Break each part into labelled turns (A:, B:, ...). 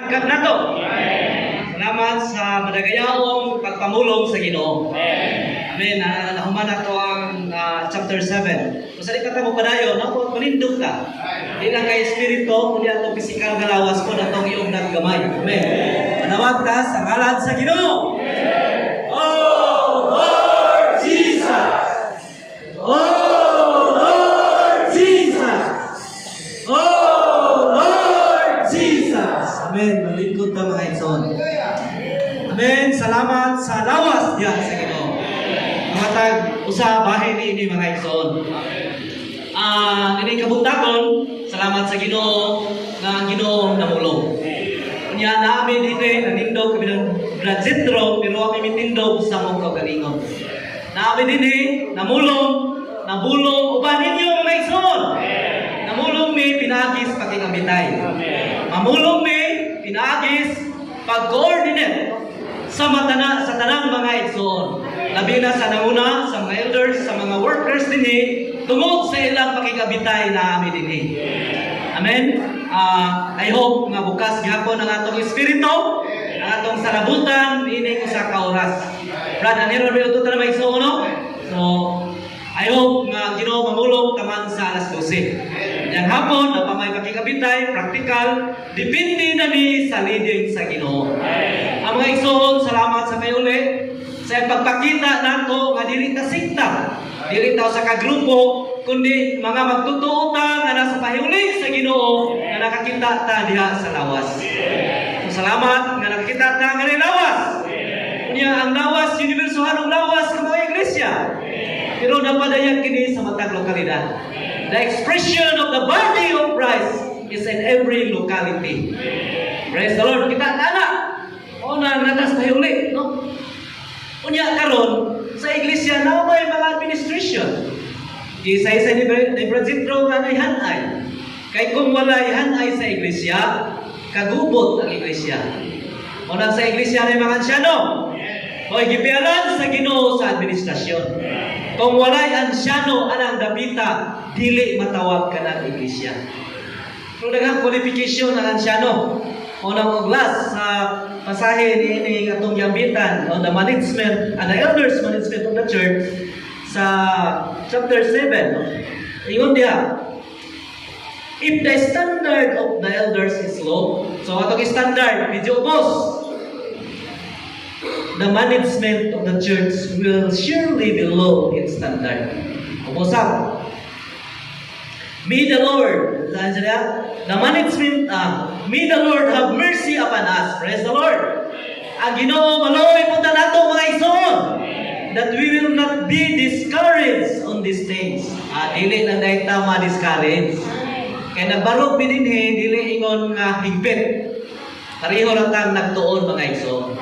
A: Kag nato. Salamat sa madagayaong pagpamulong sa Ginoo. Amen. Nahuman nato ang chapter 7. Kung sa di ka mo padayon, no, manindog ka. Di lang kay espiritu, kundi atong pisikal nga lawas po atong iugnak gamay. Amen. Manawag ta sa ngalan sa Ginoo. Oh Lord Jesus! Oh Lord Jesus! Oh Lord Jesus! Amen. Malingkod ta, mga igsoon. Amen. Salamat sa lawas diha sa Ginoo. Mga tag usa bahin ni ini, mga igsoon. Ini kabuntagon, salamat sa Ginoo nga ang Ginoo namulong. Unya namin dinhi nanindog kami ng Brad Zentro, pero kami mitindog sa mong kaugalingon. Namin dinhi namulong, nabulong uban ninyo, mga igsoon. Namulong mi pinaagis pakigambitay. Mamulong mi pinaagis pag-coordinate sa matana sa tanang mga igsoon. Labi na sa nanguna, sa mga elders, sa mga workers dinhi tungod sa ilang pakigabitay na ami dinhi. Amen. I hope nga bukas gihapon ang atong espiritu, ang atong salabutan ini usa ka oras. Brad, anero may utot na may igsoon, no? So, I hope nga Ginoo mamulong taman sa alas 12. Yang hapon, na pa may pakigabitay, practical, depende na ni sa leading sa Ginoo. Ang mga igsoon, salamat sa kayo uli sa pagpakita nato nga dili ta sikta, dili ta sa kagrupo, kundi mga magtotoo ta nga nasa pahiuli sa Ginoo nga nakakita ta diha sa lawas. So, salamat nga nakakita ta nga ni lawas. Unya ang lawas, universuhan ang lawas sa mga iglesia. Pero napadayag kini sa matag lokalidad. The expression of the body of Christ is in every locality. Praise the Lord. Kita na. O na natas pahiuli, no? Unya karon sa iglesia na may mga administration. Isa-isa ni Brad Zitro nga nay hanay. Kay kung walay hanay sa iglesia, kagubot ang iglesia. O nang sa iglesia may mga ansyano. O gipialan sa Ginoo sa administrasyon. Kung walay ansyano anang dapita, dili matawag ka ng iglesia. Pero daghang qualification ang ansyano. O nang og last sa pasahe ni ini atong giambitan on the management and the elders management of the church sa chapter 7. No? Ingon diha, if the standard of the elders is low, so atong standard, medyo ubos, the management of the church will surely be low in standard. Ubosap. May the Lord, saan siya? The management, may the Lord have mercy upon us. Praise the Lord. Ang Ginoo maluoy po nato, mga igsoon, that we will not be discouraged on these things. Dili lang dahil ta ma-discourage. Kaya nagbarog mi dinhi, dili ingon nga higpit. Pareho lang tang nagtuon, mga igsoon.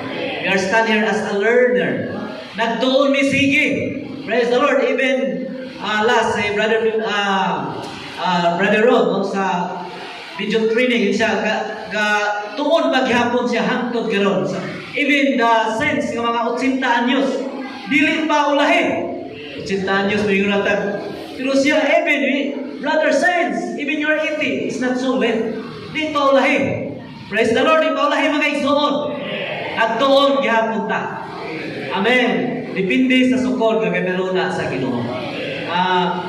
A: We are stand here as a learner. Nagtuon mi sige. Praise the Lord. Even last, eh, Brother Ron, no, sa video training siya ga tuon paghapon siya hangtod karon. So, even the sense nga mga 80 anyos dili pa ulahi. 80 anyos may tag. Pero siya even brother saints, even you're 80, it's not so late. Di pa ulahi. Praise the Lord, di pa ulahi, mga igsoon. Nagtuon gihapon ta. Amen. Depende sa sukod nga gabelona sa Ginoo.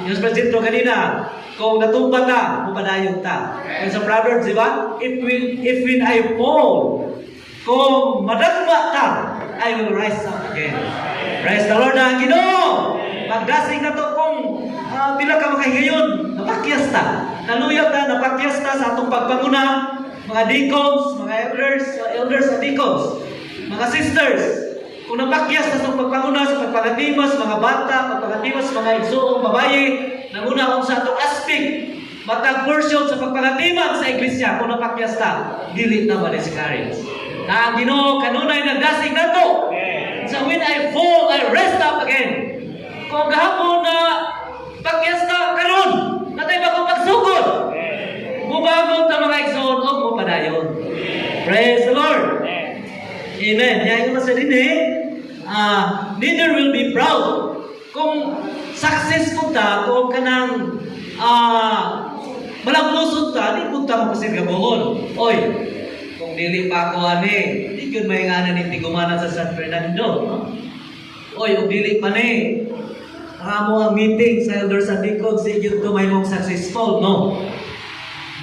A: Yung sa Presidente kanina, kung natumba ta, mupadayon ta. Yung sa Proverbs, di ba? If when I fall, kung madagma ta, I will rise up again. Praise the Lord ang Ginoo. Magdasig na to kung pila ka makahigayon, napakyas ta. Naluya ta, napakyas ta sa atong pagpanguna, mga deacons, mga elders, elders at deacons, mga sisters, kung napakyas ta sa pagpanguna, sa pagpangatimas, mga bata, pagpangatimas, mga igsoong babaye, nanguna sa atong aspect, matag portion sa pagpangatiman sa iglesia, kung napakyas ta, dili na ma-discourage. Na ang Ginoo kanunay nagdasig nato. So when I fall, I rest up again. Kung gahapon na pakyas ta karon, natay ba kung pagsugod? Mubangon ta, mga igsoon, og mupadayon. Praise the Lord. Amen. Yan yung sa dinhi, neither will be proud. Kung successful ta, kung kanang malaglusod ta, di punta mo kasi gabuhon. Oy, kung Kung dili pa ako ani, di gyud may ngana ni tigumanan sa San Fernando. No? Oy, ug dili pa ni, ang amo ang meeting sa Elders and Deacons, di gyud to mahimong successful, no?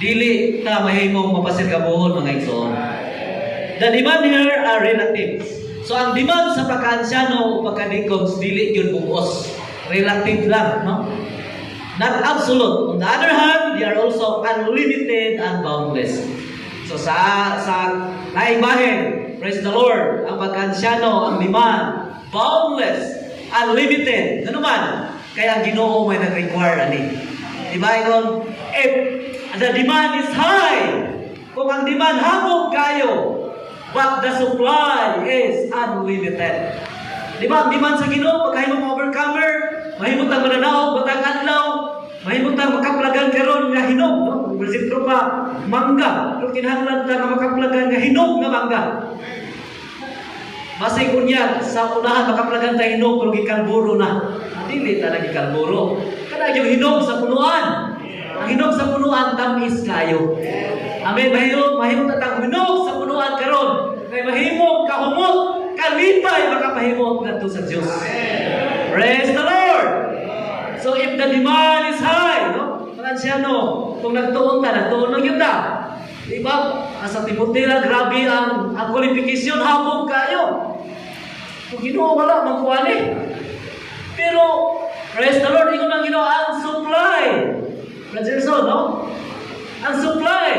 A: Dili ta mahimong mapasirgabuhon, mga igsoon. The demand here are relatives. So ang demand sa pagka-ansyano o pagka-deacons, dili gyud bug-os. Relative lang, no? Not absolute. On the other hand, they are also unlimited and boundless. So sa laing bahin, praise the Lord, ang pagka-ansyano, ang demand, boundless, unlimited. Ano man? Kaya ang Ginoo may nag-require ani. Di ba ingon, if the demand is high, kung ang demand hamog kayo, but the supply is unlimited. Di ba, ang demand sa Ginoo, pagkahimong overcomer, mahimong tang mananaog, matag adlaw, mahimong tang makaplagan karon nga hinog, no? Bisag pa mangga, pero kinahanglan ta nga makaplagan nga hinog nga mangga. Basig unya sa unahan makaplagan ta hinog pero gikalburo na. Ah, dili ta na gikalburo. Kana yung hinog sa punuan. Ang hinog sa punuan tamis kayo. Amen. Mahimo mahimo ta tang hinog sa punuan karon. Kay mahimo kahumot, kalipay makapahimot ngadto sa Dios. Praise the Lord. So if the demand is high, no? Mga ansyano, kung nagtuon ta, nagtuon lang yun ta. Di ba? Sa Timothy lang, grabe ang qualification, habog kayo. Kung Ginoo wala, magkuwali. Pero, praise the Lord, ingon ang Ginoo, ang supply. Brother Gerson, no? Ang supply.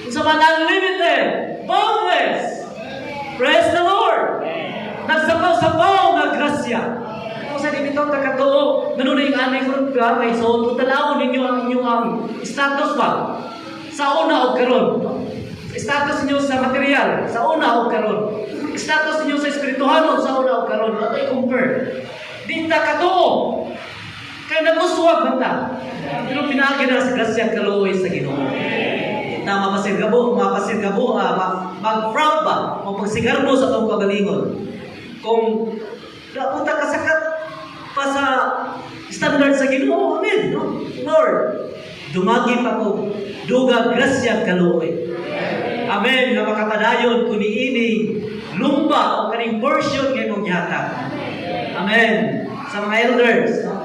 A: Unsa man, unlimited, boundless. Praise the Lord. Nagsapaw-sapaw nga grasya. Kung sa di bitaw ta katuo, ngano na yung anay ko ka kay so tan-awon ninyo ang inyong ang status ba? Sa una og karon. Status niyo sa material, sa una og karon. Status niyo sa espirituhanon, sa una og karon, ato i-compare. Di ta katuo. Kay nag-uswag man ta. Pero pinaagi na sa grasya kaluoy sa Ginoo. Na mapasirgabo, mag-proud ba, o pagsigarbo sa atong kagalingon. Kung dapat ta kasakat pa sa standard sa Ginoo, amen, no? Lord, dumagi pa ko, duga grasya kaluoy. Amen, nga makapadayon kung niini lumba o kaning portion nga imong gihatag. Amen. Sa mga elders, no?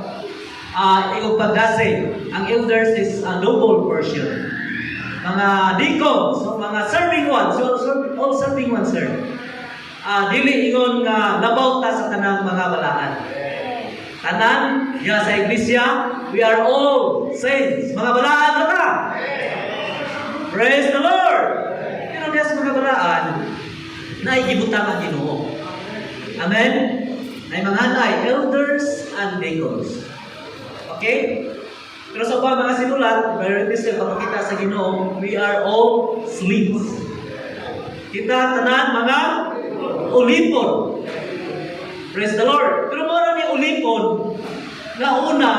A: Igong pagdasig, ang elders is a noble portion. Mga deacons, so mga serving ones, so, all serving ones, sir. Dili ingon nga labaw ta sa tanang mga balaan. Tanan, ya sa iglesia, we are all saints. Mga balaan na ta. Praise the Lord! Pero diya sa mga balaan, naigibutang ang Ginoo. Amen? Ay mga hanay, elders and deacons. Okay? Pero sa ubang mga sinulat, very still papakita sa Ginoo, we are all slaves. Kita tanan mga ulipon. Praise the Lord. Pero mao ni ulipon, nga una,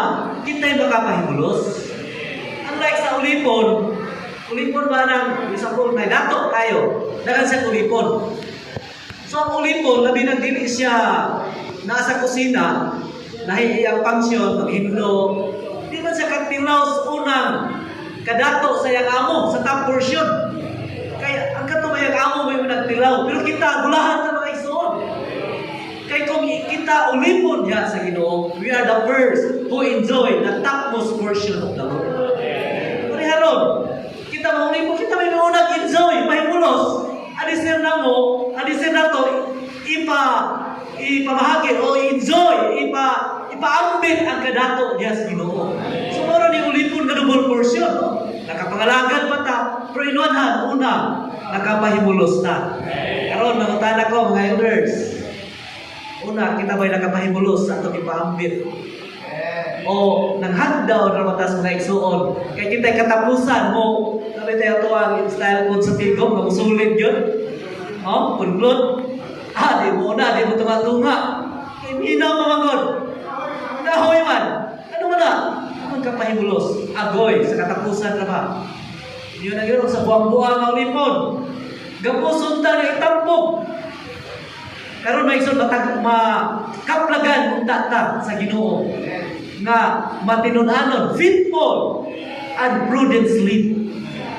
A: kita'y makapahimulos. Unlike sa ulipon, ulipon ba ng, example, may dato kayo, dagan siya ulipon. So ang ulipon, labi nang dili siya nasa kusina, nahi iyang function, maghinlo, di man siya katilaw sa unang kadato sa iyang amo, sa top portion. Kaya ang kato mayang amo may nagtilaw. Pero kita, gulahan sa mga igsoon. Kay kung kita ulipon niya sa Ginoo, we are the first who enjoy the topmost portion of the Lord. Pareha kita mga ulipon, kita may unang enjoy, mahimulos. Adisir na mo, adisir na to, ipamahagi o enjoy, ipaambit ang kadato niya sa Ginoo. So mao ni ulipon nga double portion, no? Nakapangalagad pa ta, pero inuanhan, una, nakapahimulos ta. Karon mangutana ko, mga elders. Una, kita ba'y nakapahimulos sa atong ipaambit? O nanghagdaw na matas, mga igsuon. Kay kita'y katapusan mo, sabi tayo to ang style code sa Tigom, nga musulid yun. Oh, conclude. Ah, di mo na, di mo tunga-tunga. Kay minaw mamangod. Nahoy man. Ano man na? Ano ka pahimulos? Agoy, sa katapusan na ba? Yun ang yun, sa buwang-buwang ang lipon. Gapuson ta na itampok. Karon may igsoon matag makaplagan unta ta sa Ginoo nga matinud-anon, faithful and prudent slave.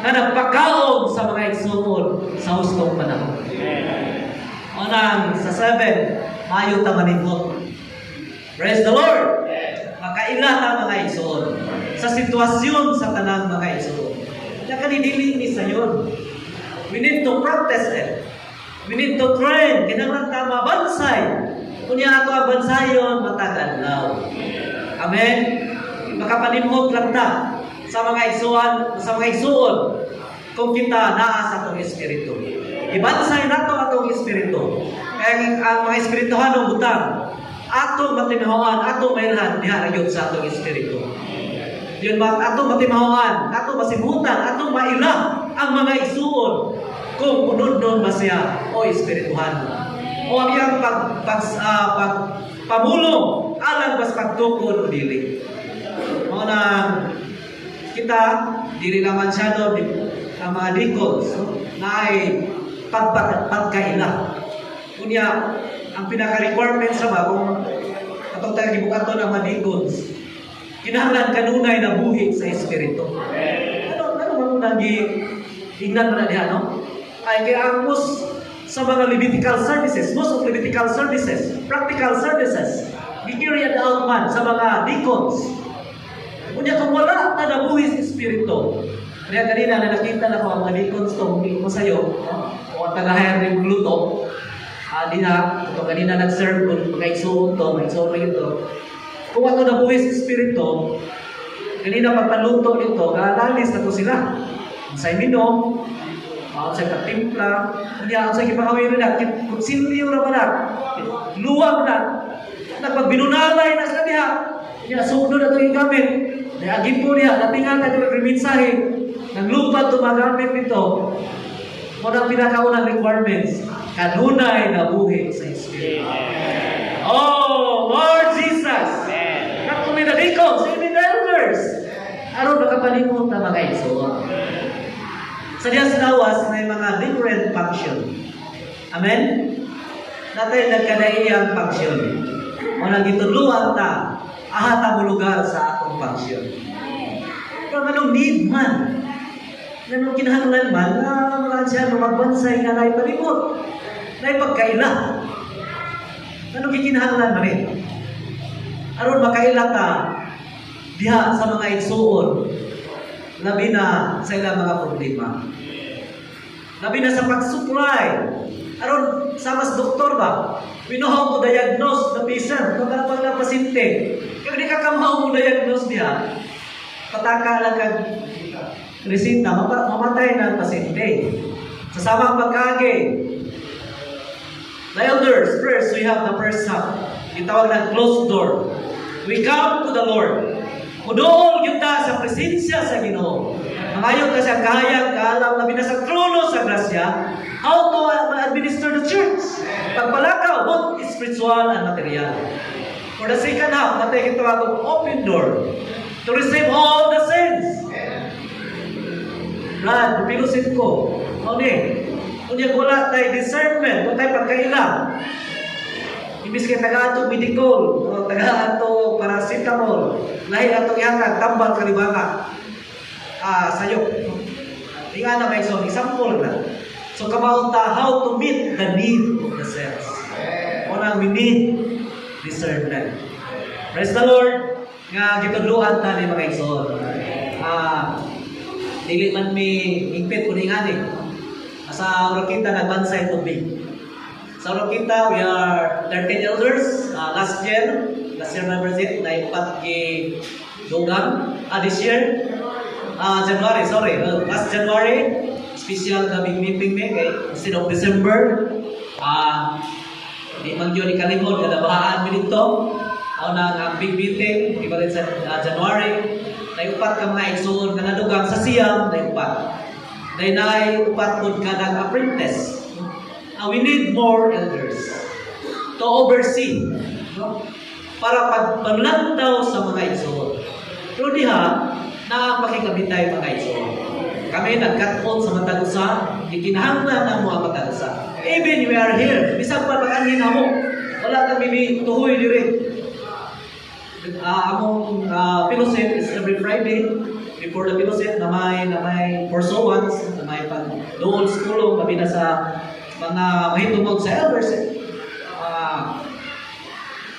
A: Nga nagpakaon sa mga igsuon sa hustong panahon. Unang sa 7, maayo ta manimot. Praise the Lord! Makaila ta, mga igsuon, sa sitwasyon sa tanang mga igsuon. Kaya kanidili ni sayon. We need to practice it. We need to train. Kinahanglan ta mabansay. Unya ato ang bansayon matag adlaw. Amen. Makapanimhot lang ta sa mga igsuon, sa mga igsuon kung kita naa sa atong espiritu. Ibansay nato atong espiritu. Kaya ang mga espirituhanong butang ato matimahoan, ato mailhan diha ra gyud sa atong espiritu. Yun ba, ato matimahoan, ato masimutan, ato maila ang mga igsuon kung unod ba siya o espirituhan. O ang iyang pag, pag, ah, pag pamulong alang bas pagtukod o dili. Mao na kita dili naman siya no, ang mga deacons, no, na ay pagkaila. Unya, ang pinaka-requirement sa ba kung atong tayo gibukaton ang mga deacons, kinahanglan kanunay na buhi sa espiritu. Ano ano man unang gi ingnan man na diha, no? Ay kaya ang most sa mga Levitical services, most of Levitical services, practical services, gi-carry out man sa mga deacons. Unya kung wala ta nabuhi sa espiritu, kaya kanina na nakita na ko ang mga deacons to, hindi ko sa'yo, no? O ang taga-hire ng luto, di na, ito kanina nag-serve kung mga igsuon to, mga igsuon lang ito. Kung ato nabuhi sa espiritu, kanina pagpaluto nito, galalis na to sila. Unsay minom, unsay pagtimpla, unya unsay gipangawin na, kutsilyo ra ba na, luwag na, nagpagbinunalay na sila diha. Unya sugno na ito yung gamit. Niagi po niya, natingan na ito mensahe, naglupad ito magamit nito. Mao ang pinakaunang requirements, kanunay na buhi sa Espiritu. Oh, Lord Jesus! Not only the deacons, even the elders. Aron makapalimot na mga igsoon. Sa diya sa lawas, may mga different function. Amen? Natay nagkadaiyang function. O nang gitudluan ta, aha ta mo lugar sa atong function. Pero anong need man? Anong kinahanglan man na mga ansyano magbansay nga naay palibot, naay pagkaila? Anong gikinahanglan man eh? Aron makaila ta diha sa mga igsuon, labi na sa ilang mga problema. Labi na sa pag-supply. Aron sa mas doktor ba? We know how to diagnose the patient, kung ano pang pasyente. Kaya di ka kamaw mo diagnose niya, pataka lang kag resita, mamatay na ang pasyente. Sa samang pagkagi, the elders, first, we have the first half. Gitawag ng closed door. We come to the Lord. Muduol gyud ta sa presensya sa Ginoo. Mangayo ta sa kahayag, kaalam, labi na sa trono sa grasya, how to administer the church. Pagpalakaw, both spiritual and material. For the second half, natay gitawag og open door to receive all the saints. Brad, pilusin ko. Ano ni? Unya wala tay discernment, wala tay pagkaila. Imbis kay taga ato medical, o taga ato paracetamol, lahi atong ihatag tambal kalibanga. Sayop. Di nga na may so example na. So kamaon ta how to meet the need of the saints. Unang we need discernment. Praise the Lord nga gitudluan ta ni mga igsoon. Dili man mi hingpit kuning ani. Sa Oroquita nagbansay tubig. Sa Oroquita we are 13 elders. Last year membership na ipat gi dugang. This year, January, sorry, last January, special na big meeting mi kay instead of December, di man gyud ikalimod nga nabahaan mi dito. Ako na ang big meeting, ibalit sa January, naiupat ka mga igsuon nga nadugang sa siyam, naiupat. Dahil naiupat pud ka ng apprentice. We need more elders to oversee, no? Para pagpanlantaw sa mga igsuon. Pero diha, na pakikabitay mga igsuon. Kami nagkat-on sa matag usa, gikinahanglan ang mga matag usa. Even we are here, bisag pa pag-anhin namo, wala kami ni tuhoy diri. Among fellowship is every Friday before Before the fellowship, na may pursuance, na may pagduol sa pulong, labi na sa mga mahitungod sa elders.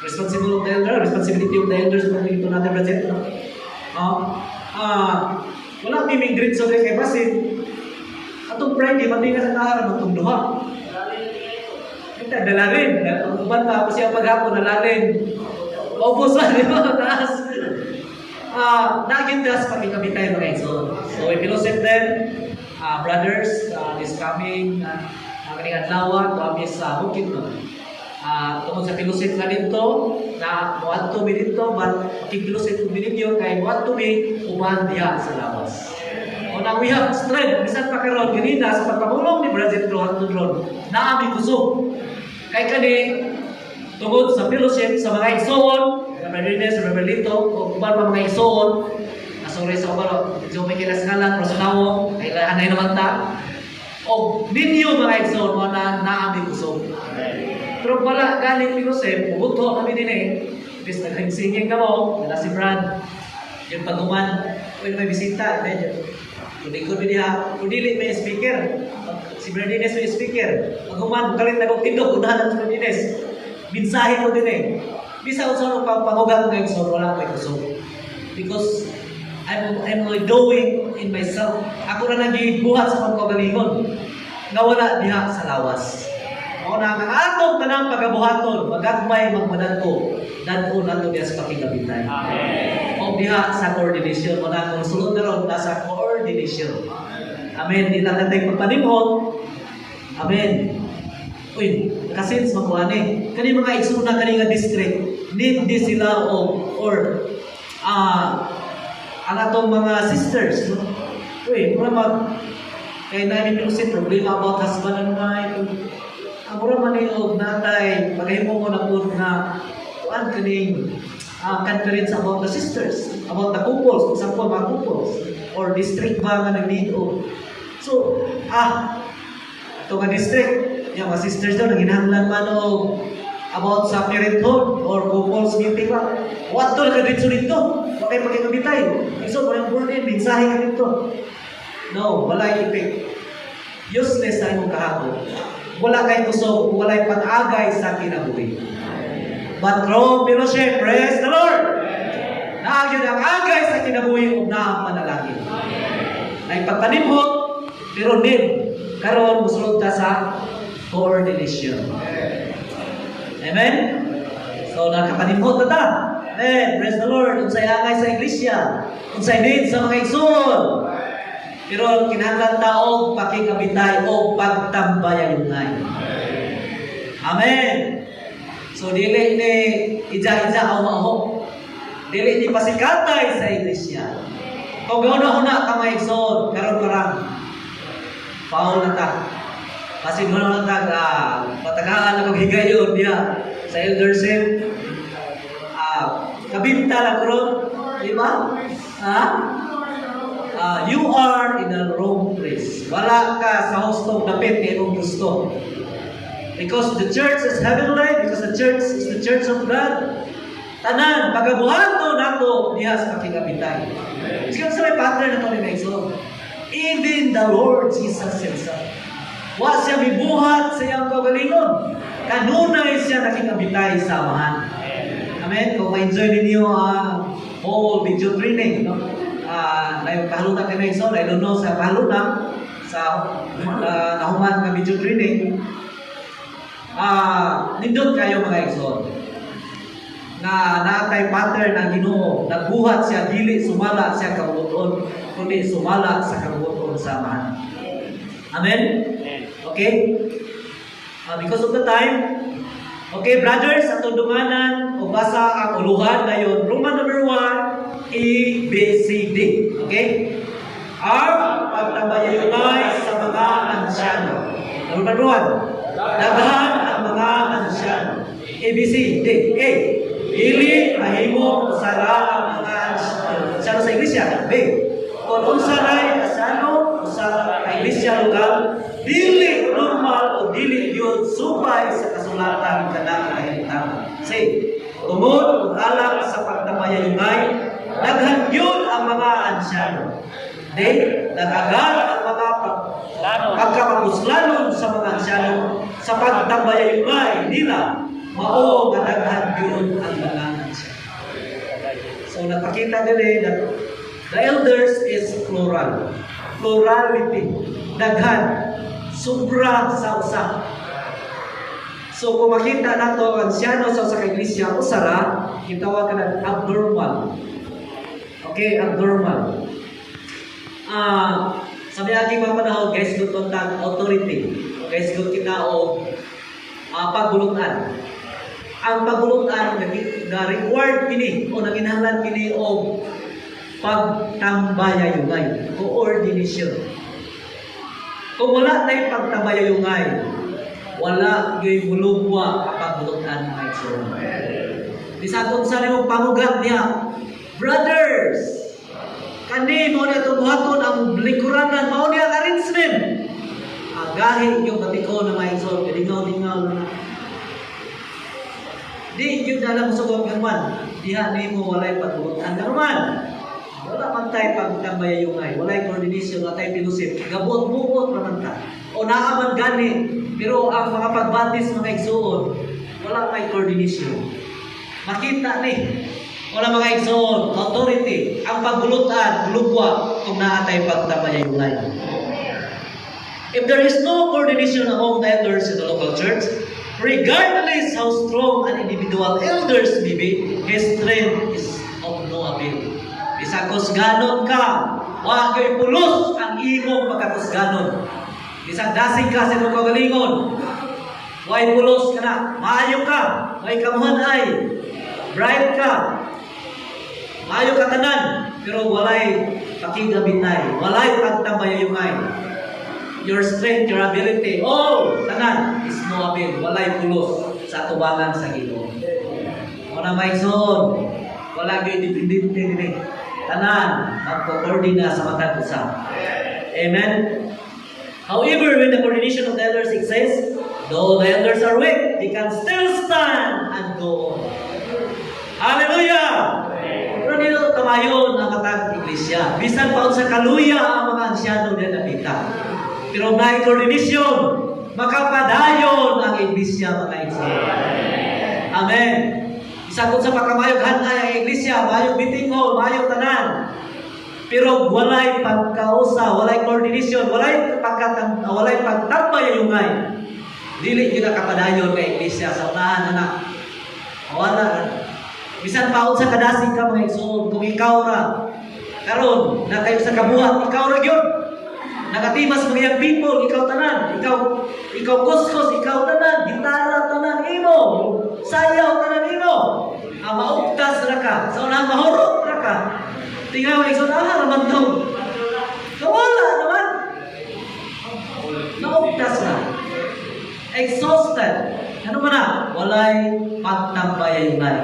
A: Responsible of the elder, responsibility of the elders, kung ito natin, Brother, no? Wala mi may grade, so kay basin atong Friday mati ka sa taharan magtong duha. Kita dalarin, ang uban pa ako siya paghapon nalalin. Paubos ba, di ba? Taas. Naging das pakikabitay, mga igsoon. So we fellowship them, brothers, this coming kaning adlaw kami sa Bukidnon. Tungod sa fellowship na dito, na moadto mi dito, but makig-fellowship mi ninyo kay moadto mi uban diha sa lawas. O na we have strength, bisan pa karon ganina sa pagpamulong ni Brother Ron, naa mi kusog. Kay kani tungod sa fellowship sa mga igsoon, sa Brother Ines, sa Brother Lito, o uban pa mga igsoon, sorry sa uban, medyo may kilas ngalan, pero sa nawo, kay hanay naman ta. O ninyo, mga igsoon, mo na naa mi kusog. Pero wala galing fellowship, bubuto kami din eh. Bis nag-singing ka mo, wala si Brad. Yung pag-uman, uy, may bisita, medyo. Kung di ko diha, kung dili may speaker, si Brad Ines may speaker. Pag-uman, kalit na kong tindog, unahan si Brad Ines. Mensahe ko din eh. Bisa unsa nung pangugang nga igsoon, wala ko'y kusog. Because I'm doing in myself. Ako na nagibuhat sa pagkagalingon nga wala diha sa lawas. Mao na ang atong tanang pagabuhaton, magagmay magmadagko, dad-o nato diha sa pakigabitay.
B: Amen.
A: O diha sa coordination, mo na kung sulod na ron, nasa coordination. Amen. Di lang natin pagpanimhot. Amen. Uy, nakasense makuha ni. Kani mga igsoon na kani nga district, need di sila o or ang atong mga sisters, no? Uy, mura mag kay namin yung problema about husband and wife. Ang mura man ni og natay paghimo mo na pud na kuan kaning conference about the sisters, about the couples, example mga couples or district ba nga nag-need og. So, ito nga district, yung mga sisters daw, nanginahanglan man og about sa parenthood or couples meeting ba. Wato na ka dito dito. Wa kay pakikabitay. So, walang burden, mensahe ka dito. No, wala effect. Useless na imong kahapon. Wala kay kusog, walay pag-agay sa kinabuhi. But through fellowship, praise the Lord! Naa gyud ang agay sa kinabuhi ug naa panalangin. Ay pagpanimhot, pero need karon musulod ta sa coordination. Amen? So nakapanimhot na ta. Amen. Praise the Lord. Unsay angay sa iglesia? Unsay need sa mga igsoon? Pero kinahanglan ta og pakikabitay o pagtambayayungay. Amen. So dili ni ija-ija o mao. Dili ni pasikatay sa iglesia. Kung guna-una ka, mga igsoon, karon parang paul na ta. Kasi guna na ta, patagaan na kong higayon diha sa eldership. Kabinta lang karon, di ba? Ha? You are in the wrong place. Wala ka sa hustong dapit kay imong gusto. Because the church is heavenly, because the church is the church of God. Tanan, pagabuhato nato diha sa pakigabitay. Sige sa may pattern na to ni Megso. Even the Lord Jesus himself. Wa siya mibuhat sa iyang kaugalingon. Kanunay siya nakikabitay sa Amahan. Amen. Kung ma-enjoy ninyo ang whole video training, no? Na yung pahaluna kay Megso, I don't know sa pahaluna, sa nahuman nga video training, nindot kayo, mga igsoon na naatay pattern ang Ginoo, nagbuhat siya dili sumala siya kabuoton kundi sumala sa kabuoton sa Amahan. Amen. Okay, because of the time, okay, brothers, atong dunganan o basa ang uluhan dayon, Roman number 1, A B C D. Okay, ang pagtambayayunay sa mga ansyano. Number 1, daghan ang mga ansyano. A B C D. A, dili mahimo usara ang mga ansyano sa iglesia. B, kung unsa ray ansyano sa iglesia lokal, dili normal o dili gyud subay sa kasulatan kanang kahimtang. C, tungod ug alang sa pagtamayayungay, daghan gyud ang mga ansyano. They, nag-agal ang mga pagkamapuslanon sa mga ansyano sa pagtambayayungay nila, mao nga daghan gyud ang mga ansyano. So napakita nila that the elders is plural. Plurality. Daghan. Sobra sa usa. So kung makita nato ang ansyano sa usa ka iglesia usa ra, gitawag ka ng abnormal. Okay, abnormal. Sa miaging mga panahon, guys, good tag authority. Guys, good kita og pagbulutan. Ang pagbulutan na required kini o nanginahanglan kini og pagtambayayungay, coordination. Kung wala na pagtambayayungay, wala gyud mulugwa ang pagbulutan, mga igsoon. Bisag unsa nimong pangugat niya, "Brothers, kani mao na itong buhaton ang lingkuranan, mao niya ang arrangement." Ang gahi yung batiko na mga igsoon, lingaw-lingaw na. Di gyud alam sa kung man, diha nimo walay pagbulutan naman. Wala man tay pagtambayayungay, walay coordination, wala tay fellowship. Gabuot-buot ra man ta. O naa man gani, pero ang mga pagbatis, mga igsoon, wala may coordination. Makita ni wala, mga igsoon, authority, ang pagbulutan, lugwa kung naa tay pagtambayayungay. If there is no coordination among the elders in the local church, regardless how strong an individual elders may be, his strength is of no avail. Bisag kusganon ka, wa kay pulos ang imong pagkakusganon. Bisag dasig ka sa imong kaugalingon, way pulos ka na, maayo ka, way kamuhan ay, bright ka, maayo ka tanan, pero walay pakigabitay, walay pagtambayayungay. Your strength, your ability, oh, tanan is no avail, walay pulos sa atubangan sa Ginoo. Mao na, mga igsoon, wala gyud independente dinhi. Tanan magko-coordina sa matag usa. Amen. However, when the coordination of the elders exists, though the elders are weak, they can still stand and go on. Hallelujah! Pero dito kamayon ang matag iglesia. Bisan pa sa kaluya ang mga ansyano diyan napita. Pero na coordination, makapadayon ang iglesia, mga igsoon. Amen. Bisan kung sa pagkamayog hanay ang iglesia, mayong meeting hall, mayong tanan. Pero walay pagkausa, walay coordination, walay pagtambayayungay. Dili gyud kapadayon kay iglesia sa unahan anak. Wala. Bisan pa unsa kadasig ka, mga igsoon, kung ikaw ra karon na kayo sa kabuhat, ikaw ra gyud. Nakatimas mga young people, ikaw tanan, ikaw kuskos, ikaw tanan, gitara tanan imo, sayaw tanan imo. Ang maugtas ra ka, sa unahan mahurot ra ka. Tingnan mo, igsoon, ah, raman to. Kawala naman. Naugtas na. Exhausted. Ano man na? Walay pagtambayayungay.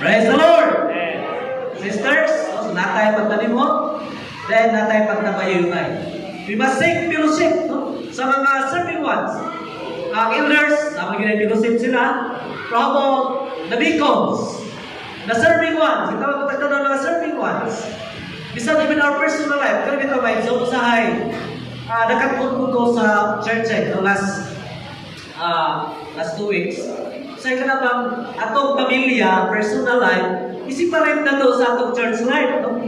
A: Praise the Lord! Sisters, so natay pagtanimot, then natay pagtambayayungay. We must seek fellowship, no, sa mga serving ones. Ang elders, sama gyud fellowship sila. Pero how about the deacons? The serving ones, ito ang tagtanan mga serving ones. Bisan even our personal life, kaya bitaw may so usahay, nakatun ko sa church eh, no, last 2 weeks. Sa ka bang atong pamilya, personal life, i-separate na to sa atong church life. No?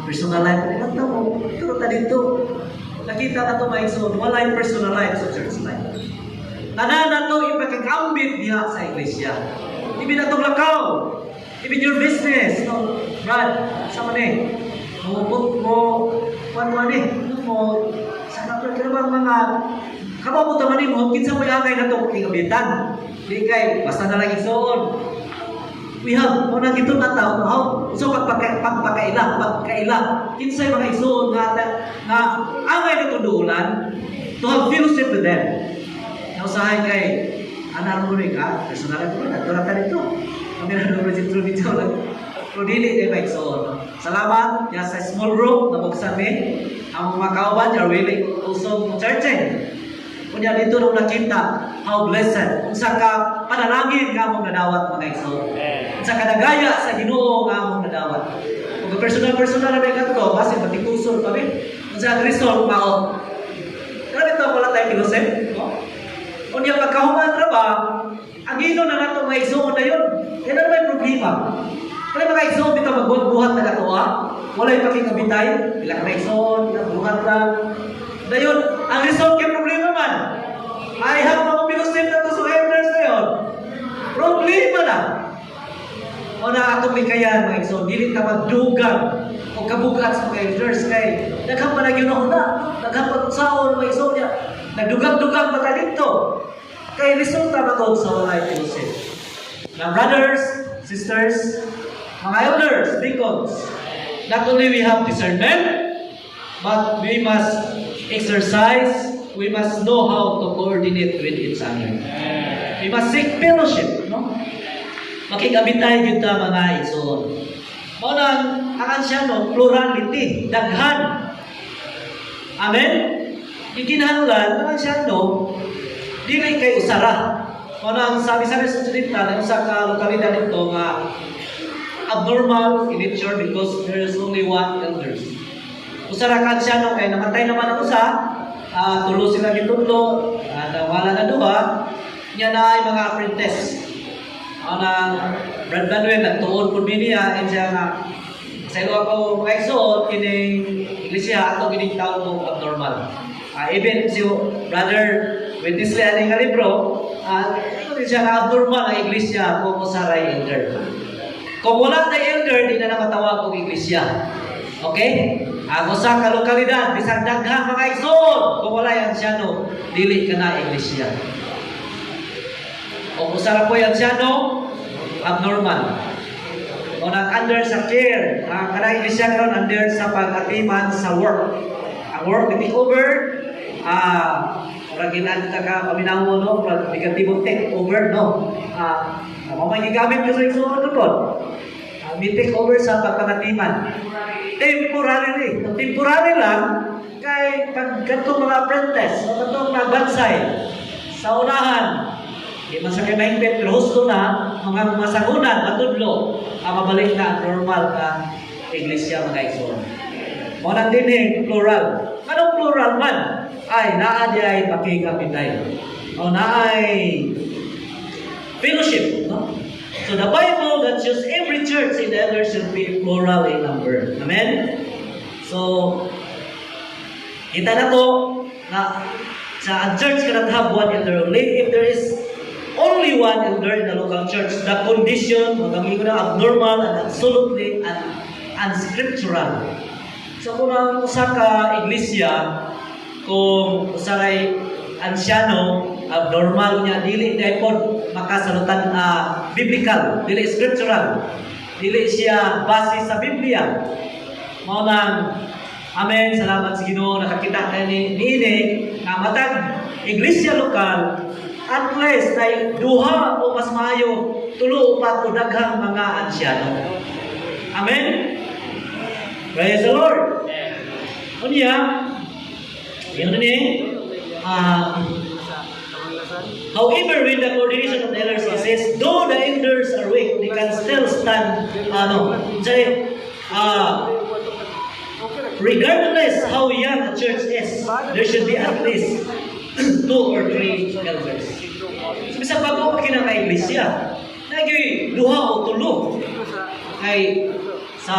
A: Personal life, ano to mo? Turo ta dito. Nakita na to, mga igsoon, walay personal life sa church life. Tanan na to ipagkakambit diha sa iglesia. Even atong lakaw, even your business, no? Brad, sa man eh, mo, mo, mo, kuan mo ani, no, mo, sa ka bang mga, kabaw mo taman mo, kinsa mo angay na to kikabitan. Di kay, basta na lang igsoon. We have, mo na gito na tao, how, so pagpakaila, pagkaila, kinsay mga igsoon nga angay na to duulan, to have fellowship with them. Nausahay kay, anak mo rin ka, personal ko, nagtura ta dito. Kami na nung dito dito lang. Pero dili kay mga igsoon. No? Salamat, ya sa small group, nabuksan mi. Ang mga kauban, are willing also mo churching. Kunya dito nung nakita how blessed unsa ka panalangin nga among nadawat, mga igsoon. Unsa ka nagaya sa Ginoo nga among nadawat. Kung personal personal na may to, basin patikusol pa mi. Unsa ang result mao? Grabe to, wala tayo fellowship, no? Unya pagkahuman ra ba, ang ino na nato mga igsoon na yun. Kaya na may problema. Kaya mga igsoon bitaw magbuhat-buhat na katoa, walay pakikabitay, pila ka mga igsoon, pila buhat lang. Dayon, ang result kay problema man. I have mga fellowship na to sa elders na yun. Problema na. O na atong likayan mga igsoon, dili ta magdugang o kabugat sa mga elders kay daghan pa na gyud na, daghan pa saon mga igsoon niya. Nagdugang-dugang pa ta dito. Kay resulta magod sa walay fellowship. Now brothers, sisters, mga elders, deacons, not only we have discernment, but we must exercise, we must know how to coordinate with each other. We must seek fellowship, no? Makikabitay gyud ta mga igsoon. Mao nang ang ansyano, plurality, daghan. Amen? Ikinahanglan ang ansyano dili kay usara. Mao nang sabi-sabi sa Occidental, ang usa ka lokalidad dito nga abnormal in nature because there is only one elders. Usa ra ka ansyano kay namatay naman ang usa, tulo sila gitudlo, nawala na duha, nya na ay mga apprentice. Ang nang Brad Manuel, nagtuon po niya, and siya nga, sa ilo ako mga igsoon, kining iglesia, ato kining tawag mo abnormal. Even si Brother Witness ani nga libro, uh, siya nga abnormal ang iglesia kung usaray elder. Kung wala na elder, di na na matawag og iglesia. Okay? Ang usa ka lokalidad, bisan daghang mga igsoon, kung wala yung ansyano, dili ka na iglesia. O usa ra po yung ansyano, abnormal. O nang under sa care, ang kanang iglesia karon under sa pag-atiman sa work. Ang work take over, murag gilan ta ka paminaw no, murag negatibo take over, no. Mao may gigamit ko sa igsoon pod. Mi take over sa pagpangatiman. Temporarily. Kung temporary lang, kay pag katong mga apprentice o katong nagbansay sa unahan, di man sa kay mahingpit, pero husto na, mga masangunan, matudlo, ang mabalik na ang normal nga iglesia mga igsoon. Mao nang dinhi plural. Anong plural man? Ay, naa di ay pakikapitay. O naay fellowship, no? So the Bible that shows every church in the elders should be plural in number. Amen? So, kita na to na sa ang church cannot have one elder only. If there is only one elder in the local church, the condition, magiging na abnormal and absolutely unscriptural. So kung ang usa ka iglesia, kung usa kay ansyano, abnormal niya, dili dahil pod makasalutan biblical, dili scriptural, dili siya base sa Biblia. Mao nang amen, salamat sa Ginoo nakakita tayo ni niini nga matag iglesia lokal at least ay duha o mas maayo tulo, upat o daghang mga ansyano. Amen. Praise the Lord. Unya, yun ni, however, when the coordination of the elders exists, though the elders are weak, they can still stand, ano, say, regardless how young a church is, there should be at least two or three elders. So, bisan bago pa kina nga iglesia, nagi duha o tulo. Kay sa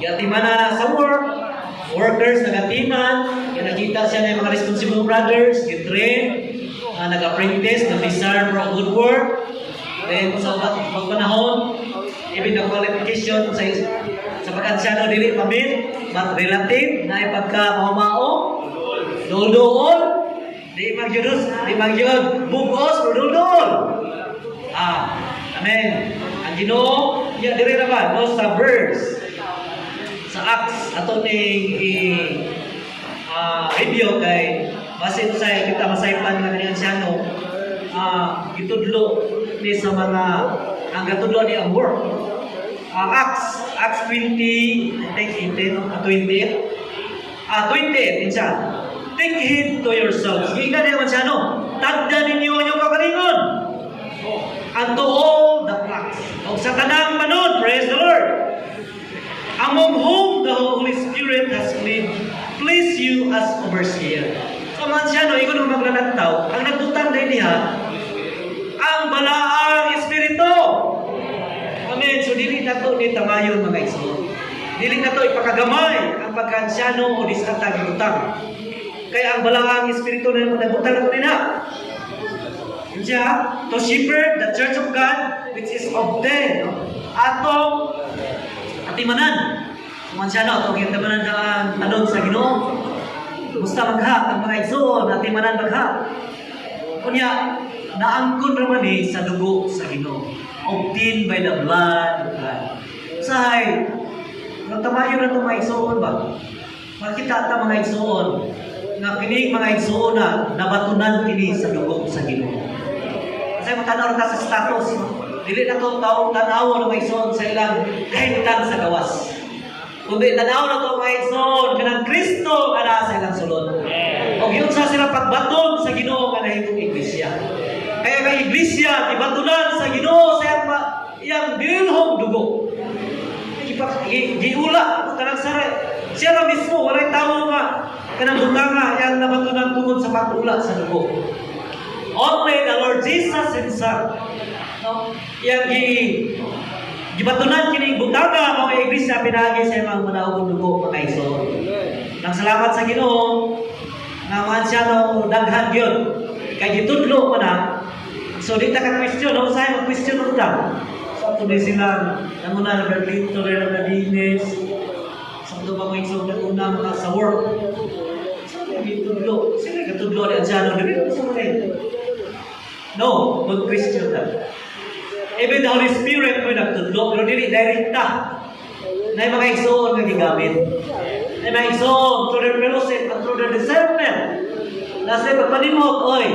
A: giatiman na sa work, workers nagatiman, nakita siya ng mga responsible brothers, gitrain, nag-apprentice, nag-discern for a good work. Then sa pagpanahon, even the qualification sa pag-ansyano dili pa-meet, but relative na pagka mao-mao, duol-duol, di magyud, di magyud bugos, pero duol-duol. Amen. Ang Ginoo, ya diri ra ba no sa verse sa Acts ato ning i review kay basin sa kita masaypan nga kani ansyano gitudlo ni sa mga ang gatudlo ni ang work. Acts 20, I think 18, 28. 28, insa. Take heed to yourselves. Giingnan niya man siya, no? Tagda ninyo ang inyong kaugalingon. And to all the flocks. O sa tanang manod, praise the Lord. Among whom the Holy Spirit has placed you as overseer. So man siya, no, ingon nga maglalantaw, ang nagbutang din niya, ang Balaang Espiritu. Amen. So dili na to ni tamayon, mga igsoon. Dili na to ipakagamay ang pagkaansyano o disatag butang. Kaya ang Balaang Espiritu na mo nagbutang na to nina. Yun siya, to shepherd the church of God which is obtained. No? Atong atimanan. Kung siya, no, atong atimanan na ang talon sa Ginoo. Musta magha ang mga igsoon, atimanan magha. Unya, naangkon raman ni sa dugo sa Ginoo. Obtained by the blood of God. Sahay, nang tamayo na itong mga igsoon ba? Makita ta, mga igsoon, nga kini mga igsoon na nabatunan kini sa dugo sa Ginoo. Kasi matanaw ta sa status, no? Dili na to tao tanaw ng mga igsoon sa ilang kahimtang sa gawas. Kundi tanaw na to, mga igsoon, kanang Kristo nga naa sa ilang sulod. O giunsa sila pagbaton sa Ginoo nga nahimong iglesia. Kaya kay iglesia gibatunan sa Ginoo sa iyang bilhong dugo. Giula kanang sara siya ra mismo, walay tawo nga kanang butanga iyang nabatunan tungod sa pag-ula sa dugo. Only the Lord Jesus himself. No? Iyang gibatunan kini butanga mga iglesia pinaagi sa iyang manaog dugo, mga igsoon. Nang salamat sa Ginoo nga man siya, no, daghan gyud. Kay gitudlo pa na. So di ta ka question, no, usahay mag question mo ta. So ato ni sila nanguna na Berlito, na Dines. Sa ato mga igsoon nanguna mga sa work. So gitudlo, sila gitudlo ni Ansiano dili sa mga. No, good Christian ta. Even the Holy Spirit mo nagtudlo, pero dili direkta. Na mga igsoon nga gigamit. Na mga igsoon through their fellowship and through their discernment. Nasa pagpanimot, oy.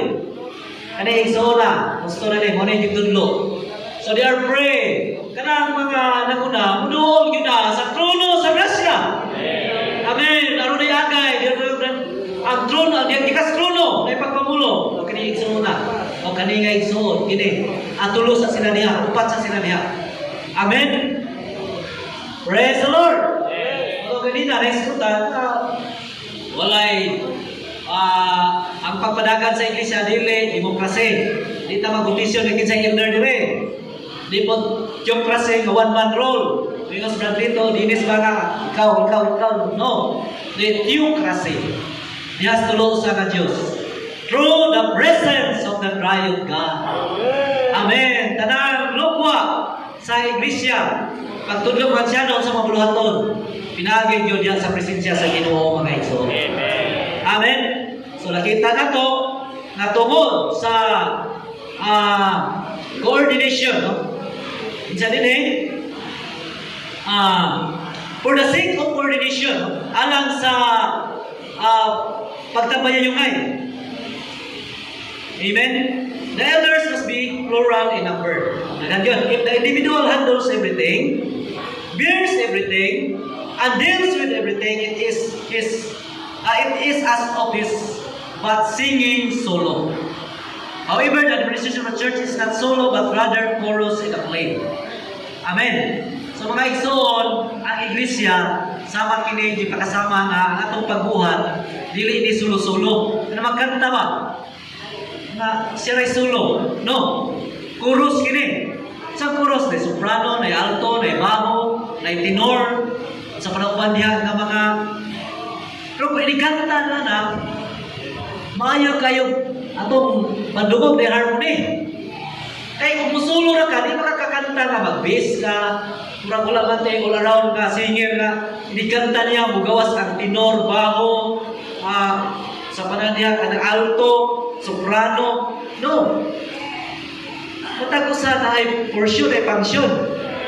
A: Kani igsoon na, gusto na ni mo na gitudlo. So they are praying. Kanang mga nanguna, muduol gyud na sa trono sa grasya. Amen. Aron na agay, ang trono, ang gikas trono na ipagpamulo. O kani igsoon na. O kani nga igsoon kini. Atulo sa sila niya, upat sa sila niya. Amen. Praise the Lord. O ganina na walay ang pagpadagan sa iglesia dili demokrasy. Di ta magdesisyon kay kinsa elder dire. Di po theocracy nga one man rule. Ringos Bradlito, dinis ba nga ikaw, ikaw, ikaw. No. The theocracy. Dihas tulo sa nga Dios. Through the presence of the triune God. Amen. Tanang lukwa sa iglesia. Pagtudlo man siya doon sa mga buluhaton. Pinaagi gyud diyan sa presensya sa Ginoo, mga igsoon. Amen. So nakita na to nga tungod sa coordination, no? Insa din eh? For the sake of coordination, no? Alang sa pagtambayayungay. Amen? The elders must be plural in number. Daghan yun. If the individual handles everything, bears everything, and deals with everything, it is as of his but singing solo. However, the administration of the church is not solo but rather chorus in a play. Amen. So mga igsoon, ang iglesia sama kini gipakasama nga ang atong pagbuhat dili ini sulo-sulo. Ano magkanta ba? Nga siya ray solo. No. Chorus kini. Sa chorus, na soprano, na alto, na baho, na tenor, sa panauban diha nga mga. Pero kung inikanta na na, maayo kayo atong pandugog na harmony. Kay kung musulo ra ka, di makakakanta nga mag-bass ka, murag wala man tayo all around ka singer nga inikanta niya mugawas ang tenor, baho, sa panan niya kanang alto, soprano. No. Matag usa na ay portion ay function.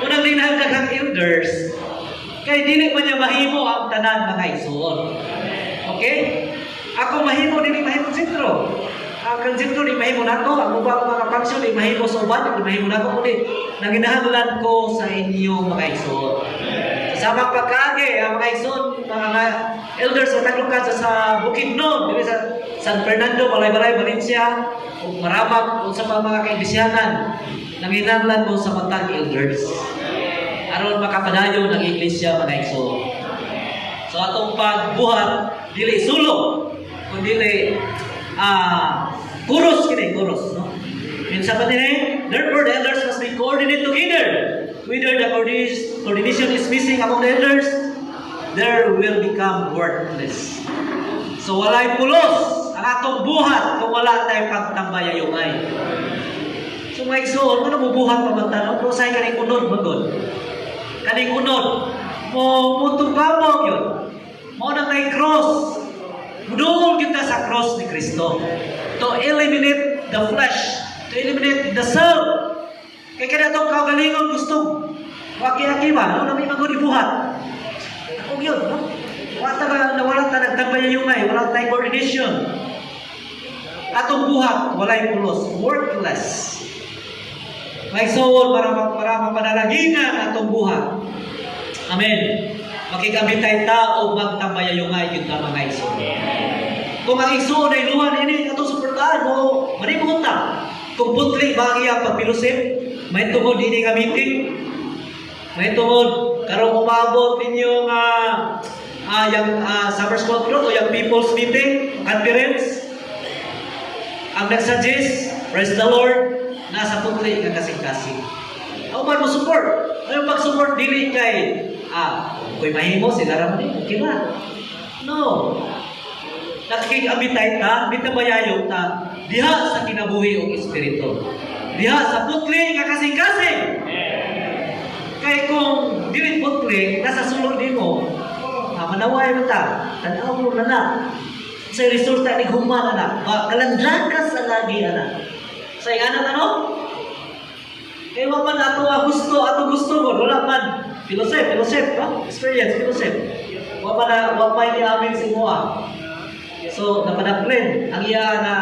A: Unang linahang daghang elders, kay dili man niya mahimo ang tanan, mga igsoon. Okay? Ako mahimo, dili mahimo sentro. Ang kang sentro di mahimo nako, ang ubang mga function di mahimo sa uban, di mahimo nako kundi nanginahanglan ko sa inyo, mga igsoon. Sa mga pagkaagi, ang mga igsoon, mga elders sa taglukad sa Bukidnon, dili sa San Fernando, Malaybalay, Valencia, ug Maramag, ug sa mga kaibisyanan, nanginahanglan mo sa matag elders. Aron makapadayon ang iglesia, mga igsoon. So atong pagbuhat dili sulong kun dili chorus kini, chorus, no? Minsan pa din, therefore the elders must be coordinated together. Whether the coordination is missing among the elders, there will become worthless. So walay pulos ang atong buhat kung wala tayong pagtambayayungay. So mga igsoon, ano mubuhat pa man ta, no? Pero say kaning unod man gud. Kaning unod, mo mutugamaw yun. Mao na kay cross. Muduol kita sa cross ni Kristo. To eliminate the flesh, to eliminate the self. Kay kada atong kaugalingon gusto waki-aki ba, no, na may magod ibuhat. Ako yun, no? Wala ta nawala ta nagtambayayungay, wala tay coordination. Atong buhat, walay pulos, worthless. May igsoon para mapanalagingan atong buhat. Amen. Makikabitay ta o magtambayayungay yun ta, mga igsoon. Kung ang igsoon ay luhan ini atong suportahan mo, manimot ta. Kung putli ba ang iyang pag-fellowship, may tungod ini nga meeting, may tungod karong umabot ninyo nga yang summer school o yung people's meeting, conference, ang nagsuggest, praise the Lord, nasa putli nga kasing-kasing. Ako man mo support. Ano pag-support dili kay ko'y mahimo sila ra man ni, okay ba? No. Nakikigabitay ta, mitabayayong ta diha sa kinabuhi og espiritu. Diha sa putli nga kasing-kasing. Kay kung dili putli, nasa sulod nimo, manaway mo ta, tan-aw mo na na. Sa resulta ni human na, ba, kalandrakas sa lagi ana. Sa ingana ano? Kay wa man ato ang gusto, ato gusto mo, wala man. Fellowship, fellowship, no? Experience, fellowship. Wa man na, wa pa ni amin si Moa. So, napanaplen, ang iya na,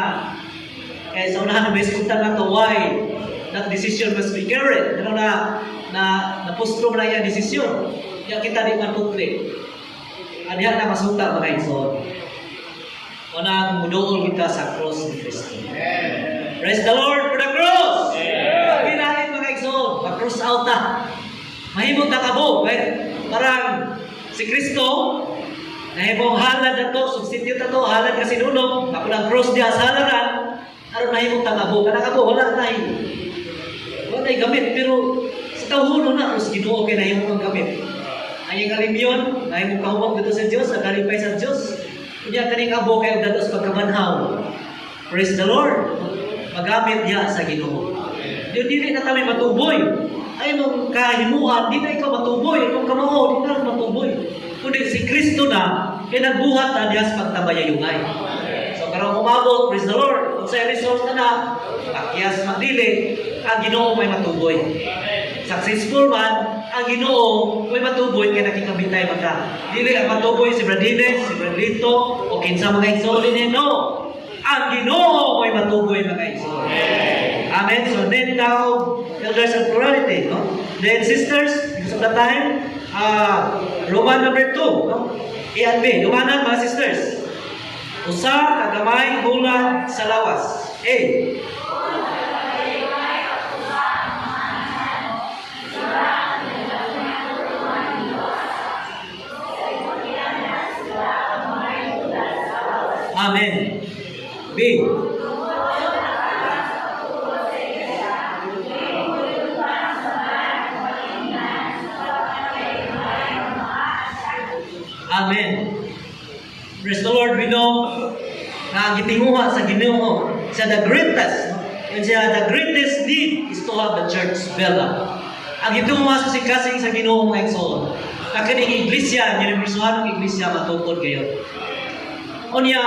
A: kay sa unahan na may na to why that decision must be carried. Ano na, na, napustro na iya desisyon. Ya kita di man putli. Adiha na masuta, mga igsoon. Unang muduol kita sa cross ni Kristo. Praise the Lord for the cross! Kailangan, mga igsoon, mag-cross out ta. Mahimong takabo. Right? Parang si Kristo, nahimong halad na to, substitute na to, halad kasi nunong, ako lang cross diya sa halaran, aron nahimong tangabo. Kanang abo, wala na wala na gamit, pero sa tawhono na, cross Ginoo kay nahimong ang gamit. Ay ang alimyon, nahimong kahumok dito sa Dios, nakalipay sa Dios. Unya kaning abo kay dados pagkabanhaw. Praise the Lord. Magamit niya sa Ginoo. Di dili na kami matuboy. Ay mong kahimuan, di na ikaw matuboy. Imong kamao, di na matuboy. Kundi si Kristo na, kay nagbuhat na diya sa pagtabayayungay. So karong umabot, praise the Lord. Kung sa result na na, pakyas magdili, ang Ginoo may matuboy. Successful man, ang Ginoo may matuboy kay nakikabitay maka. Dili ang matuboy si Brad Dines, si Brad Lito, o kinsa mga igsoon din, no. Ang Ginoo may matuboy, mga igsoon. Amen. So then now, elders and plurality, no? Then sisters, because of the time, Roman number 2, no? A and B. Dumanan, mga sisters. Usa ka gamay hulad sa lawas. A. Amen. B. Amen. Praise the Lord, we know na ang gitinguha sa Ginoo sa the greatest, no? And siya, the greatest need is to have the church built up. Ang gitinguha sa kasing sa Ginoo, mga igsoon, na kining iglesia, universalong iglesia matukod kayo. Unya,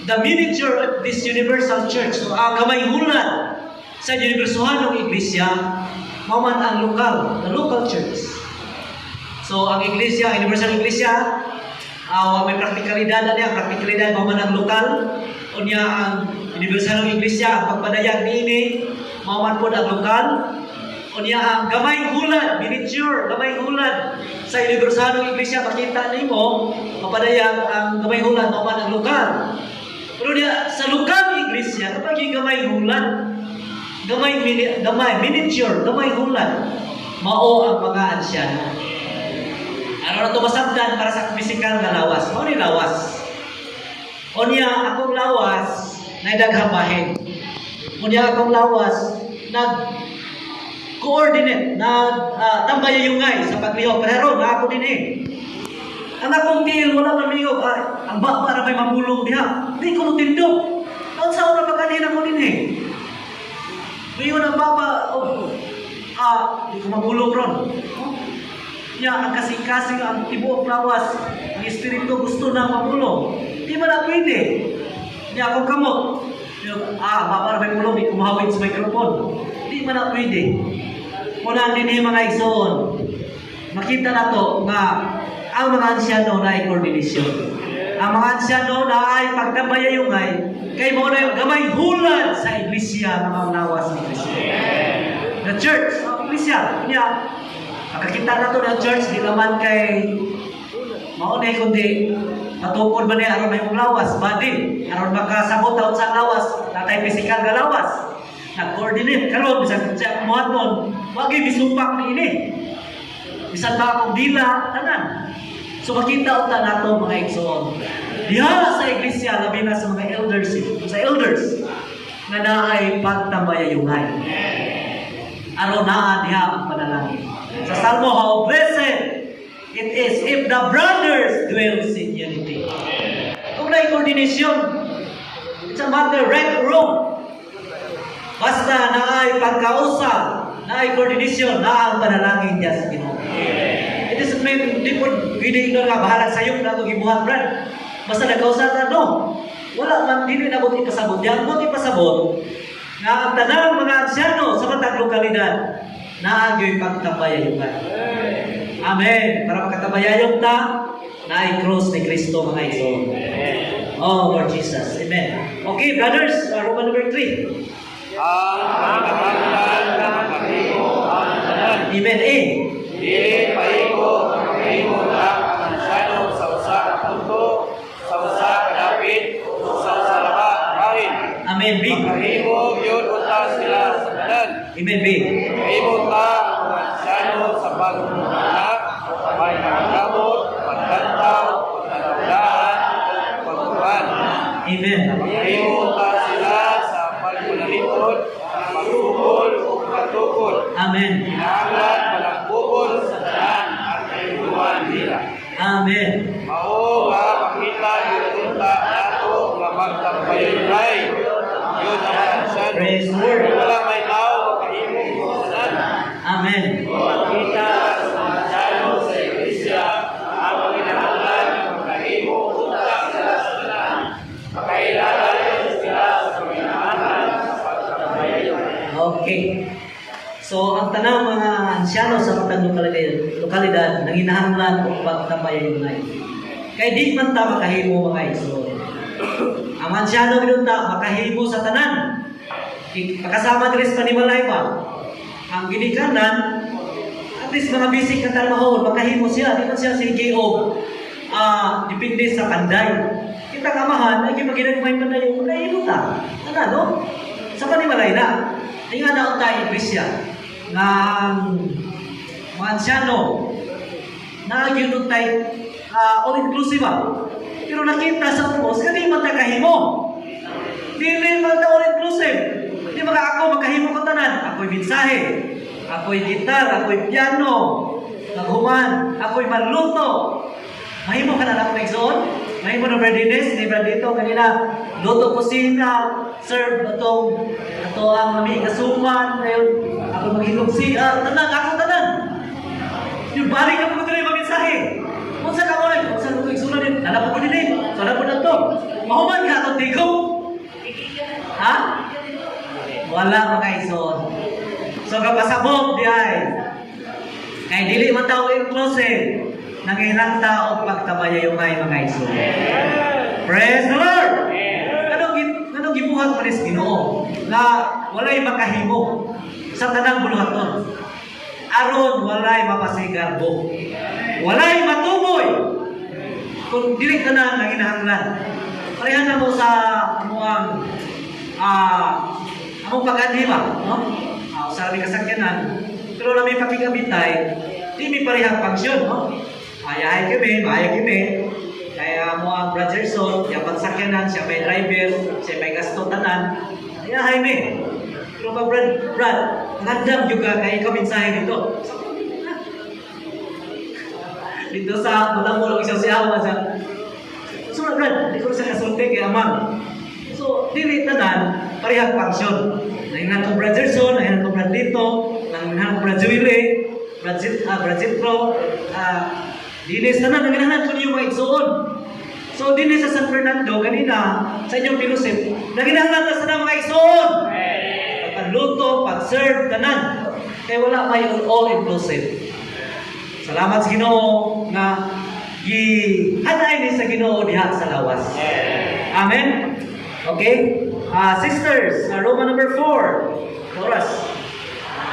A: the miniature of this universal church, so ang gamay hulad sa universalong iglesia, mao man ang lokal, the local church. So ang iglesia, universal iglesia, may praktikalidad na niya, praktikalidad mao man ang lokal. Unya ang universal iglesia, ang pagpadayag niini, mao man pod ang lokal. Unya ang gamay hulad, miniature, gamay hulad sa universal iglesia makita nimo, mapadayag ang gamay hulad mao man ang lokal. Pero niya, sa lokal iglesia, kapag yung gamay hulad, gamay, mini, gamay, miniature, gamay hulad. Mao ang mga ansyano. Ano na ito masabdan para sa physical nga lawas? Mao ni lawas. Unya akong lawas na daghang bahin. Unya akong lawas nag coordinate, nag tambayayungay sa paglihok. Pero na ako din eh. Ang akong tiil wala man mingog, ay, ang baba ra may mamulong diha. Di ko motindog. Ang sa ora pagkanina ko din eh. Ngayon ang baba, oh, di ko mamulong ron. Oh. Ya, ang kasing-kasing, ang tibuok lawas, ang espiritu gusto na mamulong. Di man na pwede. Niya akong kamot. Yung, baba ra may mulong, di ko mahawid sa microphone. Di man na pwede. Muna din mga igsoon, makita na to nga ang mga ansyano na ay koordinasyon. Ang mga ansyano na ay pagtambayayungay kay mao na yung gamay hulad sa iglesia nga mga lawas ni Kristo. The church, ang iglesia, niya, makakita na to ng church, di naman kay mao na, kundi matukod ba niya aron may mong lawas, body, aron makasabot taon sa lawas, natay physical nga lawas. Nag-coordinate karon bisan sa muhaton, wagi misupak ni ini. Bisan pa akong dila, tanan. So makita unta nato, mga igsoon. Diha sa iglesia, labi na sa mga elders, sa elders nga naay pagtambayayungay. Aron naa diha ang panalangin. Sa Salmo, "How blessed it is if the brothers dwells in unity." Kung na coordination, it's a matter right or wrong. Basta naay pagkausa, naay coordination, naa ang panalangin diya sa Ginoo. It is mean, di po, pwede ino nga, bahalag sayop na itong gibuhat, brad. Basta nagkausa ta, no. Wala man, dili na mo ipasabot. Diyan mo ipasabot, nga ang tanang mga ansyano sa matag lokalidad, naa gyoy pagtambayayungan. Amen. Para makatabayayong ta, naay cross ni Kristo, mga igsoon. Oh, Lord Jesus. Amen. Okay, brothers, Roman number 3.
B: Ang panginahanglan nga makahimo ang tanan.
A: Amen. A.
B: Dili paiko nga makahimo lang ang ansyano sa usa ka punto, sa usa ka dapit, o sa usa ra ka bahin.
A: Amen. B.
B: Makahimo gyud unta sila sa tanan.
A: Amen. B.
B: Makahimo ta ang mga ansyano sa pagpanguna, pagpangamot, paglantaw, pagtalaan, ug pagtuan.
A: Amen.
B: Makahimo ta sila sa pagpanalipod, pagsugol ug pagtukod.
A: Amen.
B: Kinahanglan malangkubon sa tanan ang kahimuan nila.
A: Amen.
B: Mao nga makita gyud unta nato nga magtambayay gyud ang mga ansyano.
A: Praise the Lord.
B: Wala may tao makahimo sa tanan.
A: Amen.
B: Makita sa mga ansyano sa iglesia ang panginahanglan nga makahimo unta sila sa tanan. Makailalan sila sa panginahanglan sa pagtambayay.
A: Okay. So, ang tanang mga ansyano sa matag lokalidad, nanginahanglan og pagtambayayunay. Kay di man ta makahimo, mga igsoon. Ang ansyano gyud ta makahimo sa tanan. Makasama diri sa panimalay ba? Ang ginikanan, at least mga basic na trabaho, makahimo siya. Di man siya sige og depende sa panday. Kita kamahan, ay maginagmay panday, makahimo ta. Ano, no? Sa panimalay na. Tingnan na tayo iglesia nga ang mga ansyano na gyud tay all inclusive ba. Pero nakita sa ubos, kani man ta kahimo. Dili man ta all inclusive. Di maka ako makahimo ko tanan. Ako'y mensahe, ako'y gitar, ako'y piano, naghuman, ako'y manluto. Mahimo ka na lang, igsoon? Mahimo na readiness, di ba dito kanina luto kusina, serve atong ato ang lami kasuman, ayun, ako maghilom siya, tanan, ako tanan. Yung balik ka po diri mamensahe. Unsa ka mo unsa ko igsunan din? Nana po dinhi. So na po na to. Mahuman ka atong tigom. Ha? Wala, mga igsoon. So kapasabot di ay. Kay dili man tao inclusive, nangihirang tao pagtabayayungay, mga igsoon. Praise the Lord! Anong gibuhat man is Ginoo na walay makahimo sa tanang buluhaton? Aron walay mapasigarbo. Walay matuboy. Kung dili ka na nanginahanglan. Parehan na mo sa amuang among pag-anhi ba, no? Sa aming kasakyanan, Pero na may pakigabitay, di mi parehang function, no? Ayahay kami, maayo kami. Kaya mo ang Brother Gerson, siya pagsakyanan, siya may driver, siya may gasto tanan. Ayahay mi. Pero pag Brad, Brad, ngandam juga kay ikaw mensahe dito. Dito sa mula-mula isang siya sa. So Brad, di ko sa kasulti kay Amang. So, dili tanan, parehang function. Nangingnan ko Brad Gerson, nangingnan ko Brad Lito, nangingnan ko Brad Juile, Brad Zit, Brad Zitro, dinis tanan, nangingnan ko niyo mga igsoon. So, dinis sa San Fernando, kanina, sa inyong fellowship, nanginahanglan na sa mga igsoon. Pagluto, pag-serve, tanan. Kaya wala may all-inclusive. Salamat sa Ginoo nga gihanay ni sa Ginoo diha sa lawas. Amen. Okay? Sisters, Roman number 4. Oras.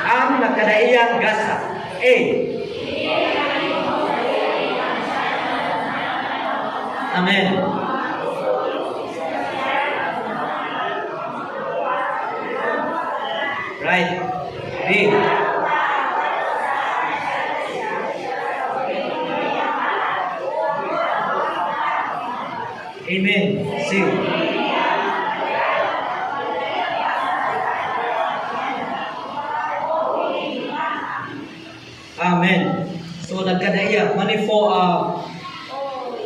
A: Ang nagkadaiyang gasa. A. Amen. Right. B. Amen. C. Amen. So nagkadaiya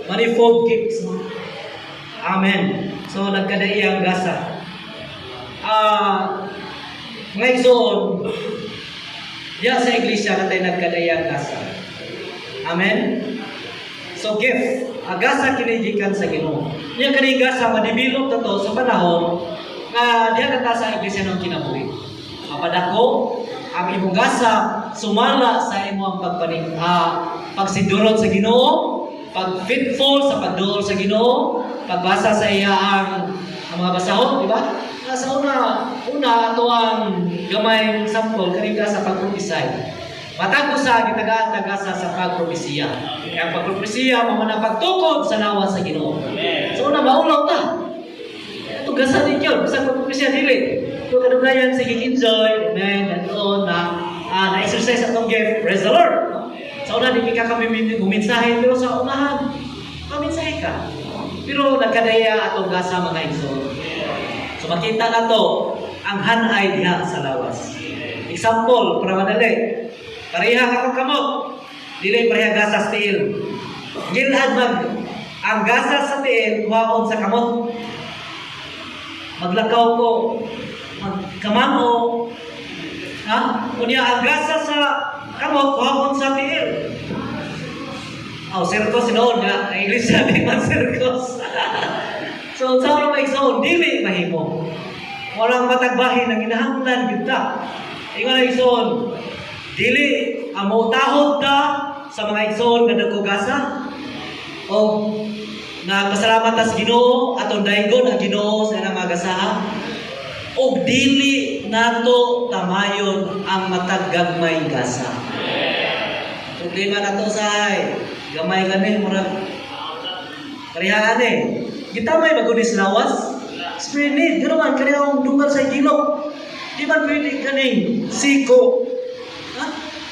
A: manifold gifts. Amen. So nagkadaiya ang gasa. Mga igsoon, diya sa iglesia natay nagkadaiya ang gasa. Amen. So gift, ang gasa kini gikan sa Ginoo. Nya kini gasa ma-develop ta to sa panahon nga diha ka sa iglesia ng kinabuhi. Mapadako ang imong gasa sumala sa imong pagpaning pagsidurot sa Ginoo, pag faithful sa pagduol sa Ginoo, pagbasa sa iya ang mga basahon, di ba? Sa una, una ato ang gamay sample kaning gasa pagpropisay. Matag usa gitagaan ta gasa sa pagpropesiya. Kaya ang pagpropesiya mao man ang pagtukod sa lawas sa Ginoo.
B: Amen.
A: So una maulaw ta. Ito gasa din yun. Sa pagpropesiya dili. So kadugayan sige enjoy, amen, and on na na-exercise atong gift. Praise the Lord. Sa una di ka kami buminsahe pero sa unahan paminsahe ka. Pero nagkadaya atong gasa, mga igsoon. So makita na to ang hanay diha sa lawas. Example, para madali. Pareha akong kamot. Dili pareha gasa sa tiil. Gilad mag ang gasa sa tiil kuhaon sa kamot. Maglakaw ko, magkamao. Ha? Unya ang gasa sa kamot kuhaon sa tiil. Oh, circus noon nga. Ang English di man circus. So, sa mga igsoon, dili mahimo. Walang matagbahin ang inahanglan gyud ta. Ingon ang igsoon, dili ang mautahod ta sa mga igsoon nga nagkugasa o nagpasalamat ta sa Ginoo atong daygon ang Ginoo sa ilang mga gasaha og dili nato tamayon ang matag gagmay gasa. Problema nato sa gamay gani murag parehaan eh. Gitamay ba kunis lawas? Spirit need, gano'n man, kani akong dunggal sa gilok. Di man pwede kaning siko. Ha?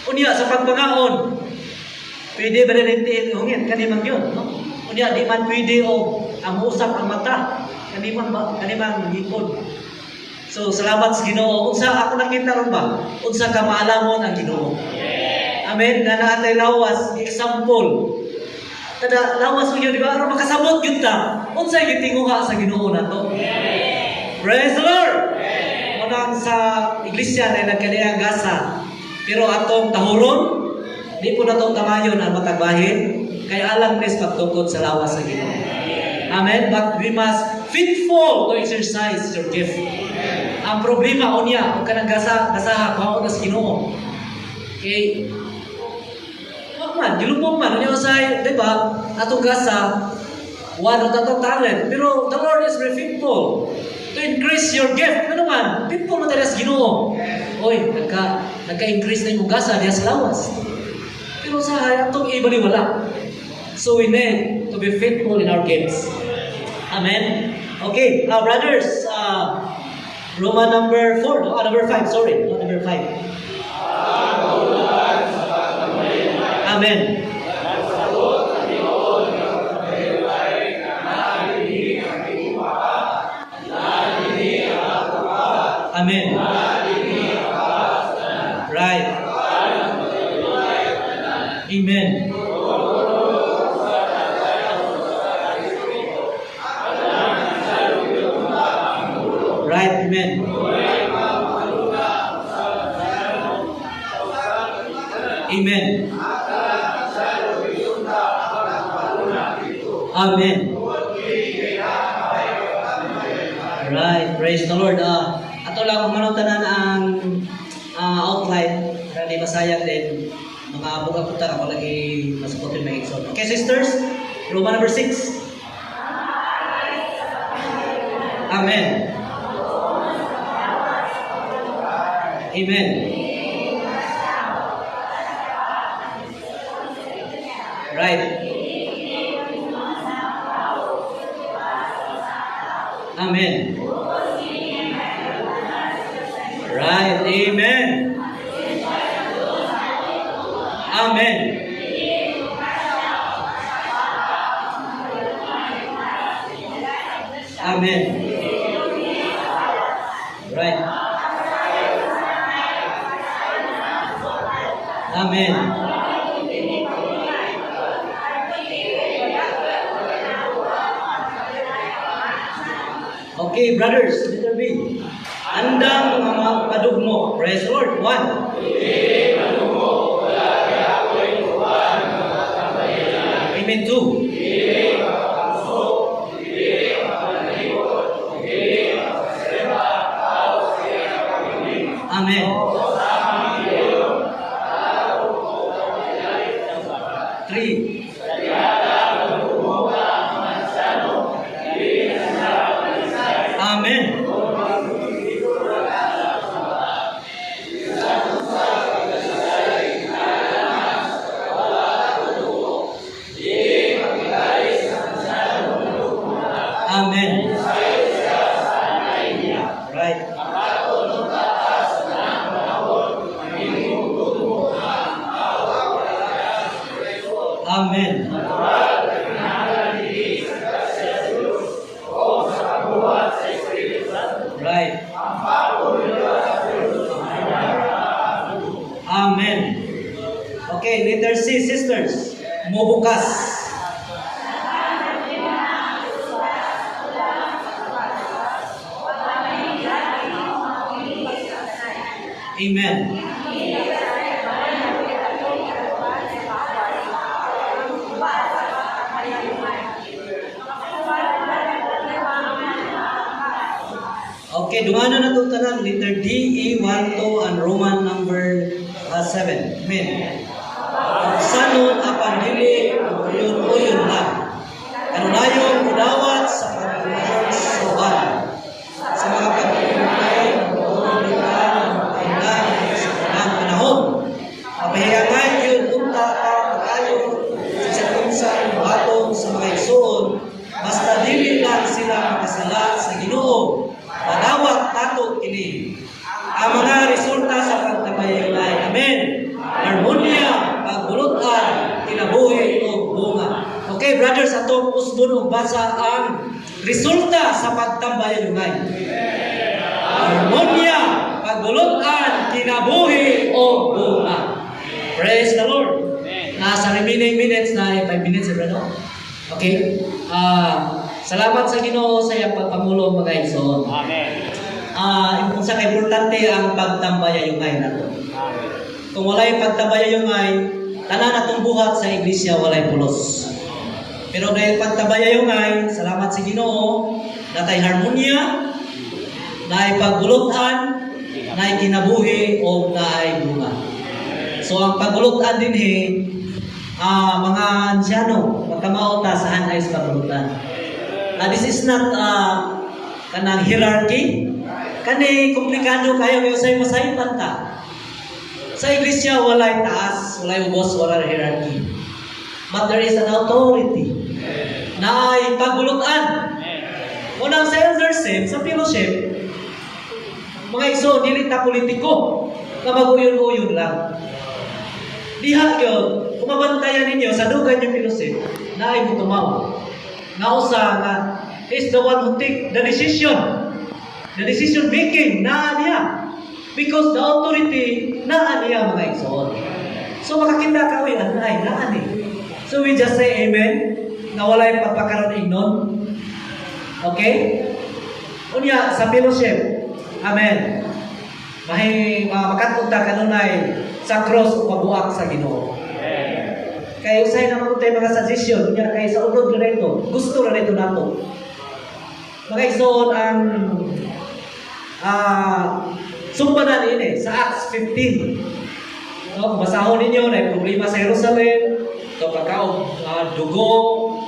A: Unya sa pagpangaon, pwede ba rin tiil hungit, kani man yun, no? Unya, di man pwede o ang usap ang mata, kani man ba, kani man ngipon. So, salamat sa Ginoo. Unsa ako nakita ron ba? Unsa ka maalamon ang Ginoo. Amen. Nga naa tay lawas, example. Tada lawas mo yun, di ba? Aron makasabot yun ta. Unsa gitinguha sa Ginoo nato. Praise the Lord. Unang sa iglesia na nagkaniang gasa. Pero atong tahuron, di po natong tamayon ang matagbahin kay alang nis pagtukod sa lawas sa Ginoo. Amen. But we must faithful to exercise your gift. Ang problema unya, kung kanang gasa, gasaha, kuha na sa Ginoo. Okay. Wa man, gilubong man, unya usay, di ba? Atong gasa, one of atong talent. Pero the Lord is very faithful to increase your gift. Ano man, faithful mo talaga sa Ginoo. Oy, nagka-increase na yung gasa diya sa lawas. Pero sa atong ibaliwala. So we need to be faithful in our gifts. Amen. Okay, brothers, Roman number 4, no? Number 5, sorry, not number 5. Amen. Amen. Right. Amen. Right. Amen. Amen. Amen. Right. Praise the Lord. Ato lang manutan ang outline para di masayang din mga buka puta ako lagi masukotin mga igsoon. Okay, sisters, Roman number 6. Amen. Amen. Right. Amen. Right. Amen. Amen. Amen. Right. Amen. Okay, brothers, letter B. Andam mga padugmo. Praise the Lord. One. Amen. Two. Amen. Three. Amen. Amen. Right. Amen. Right. Amen. Okay, letter C, sisters. Mubukas. Amen. Okay, dumana na ito tanan, letter D, E, 1, 2, and Roman number 7. Amen. Sanon apan dili, uyon-uyon lang. Kanunayon mudawat sa pagsuhan. Sa mga pagpupay, sa tanang panahon. Mapahiyangay yun unta ka pag-ayo sa bisan buhaton sa mga igsoon, basta dili lang sila makasala sa Ginoo. Madawat tato kini. Ang mga resulta sa pagtabayunay. Amen. Harmonya, pagbulutan, kinabuhi o bunga. Okay, brothers, atong usbon og basa ang resulta sa pagtambayunay. Harmonya, pagbulutan, kinabuhi o bunga. Praise the Lord. Nasa remaining minutes na 5 minutes, eh, no? Okay? Salamat sa Ginoo sa iyang pagpangulo, mga igsoon.
B: Amen.
A: Unsa ka importante ang pagtambayayungay nato.
B: Amen.
A: Kung walay pagtambayayungay, tanan natong buhat sa iglesia walay pulos. Pero dahil pagtambayayungay, salamat sa Ginoo, natay harmonya, naay pagbulutan, naay kinabuhi o naay bunga. So ang pagbulutan dinhi, mga ansyano, magkamao ta sa hanay sa pagbulutan. This is not kanang hierarchy. Kani komplikado kayo kay usay masaypan ta. Sa iglesia walay taas, walay ubos, walay hierarchy. But there is an authority na ay pagbulutan. Unang sa eldership, sa fellowship, mga igsoon, dili ta politiko na mag-uyon-uyon lang. Diha gyud, Kung mabantayan ninyo, sa dugay yung fellowship, naay mo tumaw. Nga usa nga is the one who take the decision. The decision making, naa niya. Because the authority, naa niya, mga igsoon. So makakita ka, uy, anay, naa ni. So we just say amen, na walay pagpakaron ingnon. Okay? Unya, sa fellowship, amen. Mahi, makat-on ta kanunay sa cross o pabuak sa Ginoo. Kay usahay naman tayo mga suggestion, unya kay sa unod na rito, gusto na rito nato. Mga igsoon, ang sumpa na niini sa Acts 15. No, kung basahon ninyo, na problema sa Jerusalem, ito pagkaon dugo,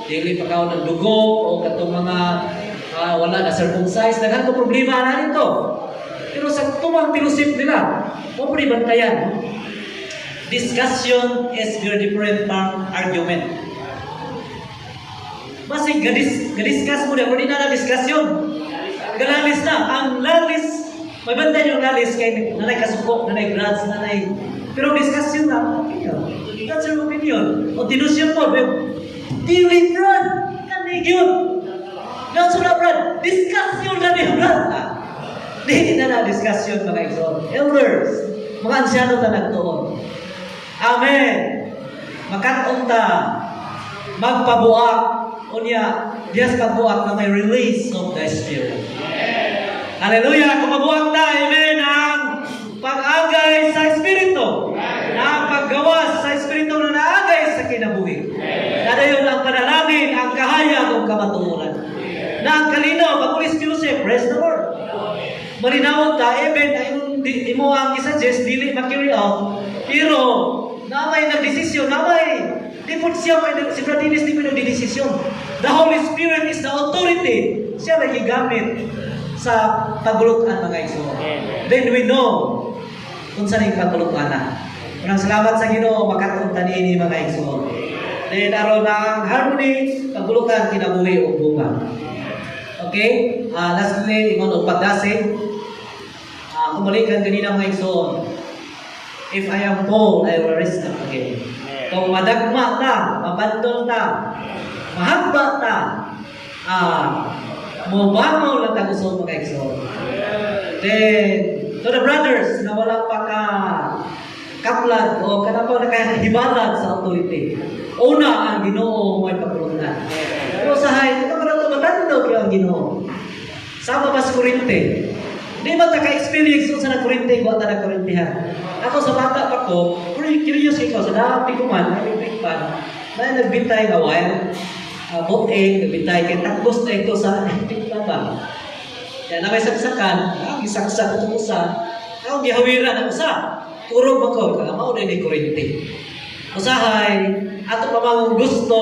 A: dili pagkaon ng dugo, o katong mga wala na circumcised, daghan ko problema na nito. Pero sa tumang fellowship nila, mo pa bantayan. Discussion is very different from argument. Masig gadiscuss mo na, pero di na na discussion. Galalis na. Ang lalis, may bantay yung lalis kay nanay kasuko, nanay grudge, nanay. Pero discussion na, opinion. That's your opinion. O tinusyon mo, dili, brad, kani yun. That's na, brad. Discussion na ni brad. Ah, di na na discussion, mga igsoon. Elders, mga ansyano ta nagtuon. Amen. Makat-on ta, magpabuak, unya, diyas pagbuak na may release of the Spirit. Hallelujah! Kung mabuak ta, amen, ang pag-agay sa Espiritu, na ang paggawas sa Espiritu na naagay sa kinabuhi. Nadayon ang panalangin, ang kahayag o kamatuoran. Na ang kalinaw, pag Holy Spirit say, "Praise the Lord." Malinawon ta, even na imong, imo ang isuggest, dili ma-carry out, pero na may nagdesisyon, na may di po siya may, si Brad Dennis di po nagdedesisyon. The Holy Spirit is the authority. Siya may gigamit sa pagulutan, mga igsoon. Then we know kung saan yung pagulutan na. Unang salamat sa Ginoo, makat-on ta niini, mga igsoon. Then aron ang harmony, pagulutan kinabuhi ug bunga. Okay? Lastly, ingon og pagdasig. Kung balikan ganina, mga igsoon, if I am Paul, I will raise up again. Kung madagma ta, mabandol ta, mahagba ta, mobangon lang ta kusog, mga igsoon. Then, to the brothers na wala pa ka kaplag o kana pa nakahibalag sa authority. Una, ang Ginoo may pagulutan. Pero sa hay, ito ka na ito, matandog yung ang Ginoo. Sama pa sa kurente. Di ba ta ka-experience sa nagkurente, wa ta nagkurentehan? Ako sa bata pa ko, pero curious ikaw, sa dati ko man, electric fan, na nagbintay nga wire, both end, nagbintay, kay takbos na ito sa electric fan ba. Kaya na may saksakan, ang isaksak ito usa, ang gihawiran ang usa. Turog ba ko, kaya mao na ni kurente. Usahay, ato pa mang gusto,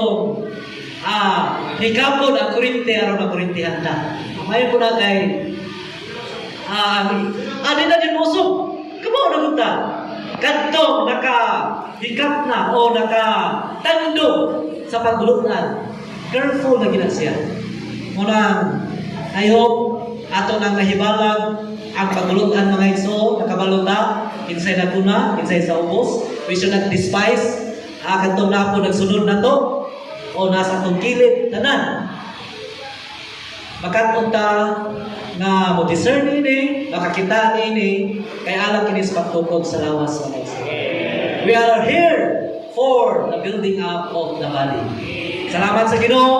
A: hikapon ang kurente aron makurintihan ta. Mayo po na kay di na din usok. Kamo na ta. Kadtong naka hikap na o naka tandog sa paggulutan. Careful na gina siya. Munang I hope ato nang nahibalag ang pagulutan, mga igsoon, nakabalota, kinsay naguna, kinsay sa ubos. We should not despise kadtong na po nagsunod na to o nasa atong kilid, tanan. Makat-on ta nga mo discern ini, makakita ini, kay alang kini sa pagtukog sa lawas, mga igsoon. We are here for the building up of the body. Salamat sa Ginoo.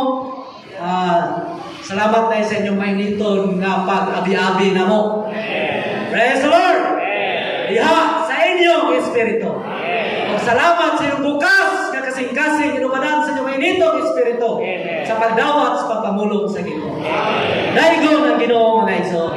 A: Salamat na sa inyong mainiton nga pag-abi-abi namo. Praise the Lord! Diha sa inyong espiritu. Ug salamat sa inyong bukas nga kasing-kasing inumanan sa inyong mainitong espiritu sa pagdawat sa pagpamulong sa Ginoo. Daigon ang Ginoo, mga igsoon.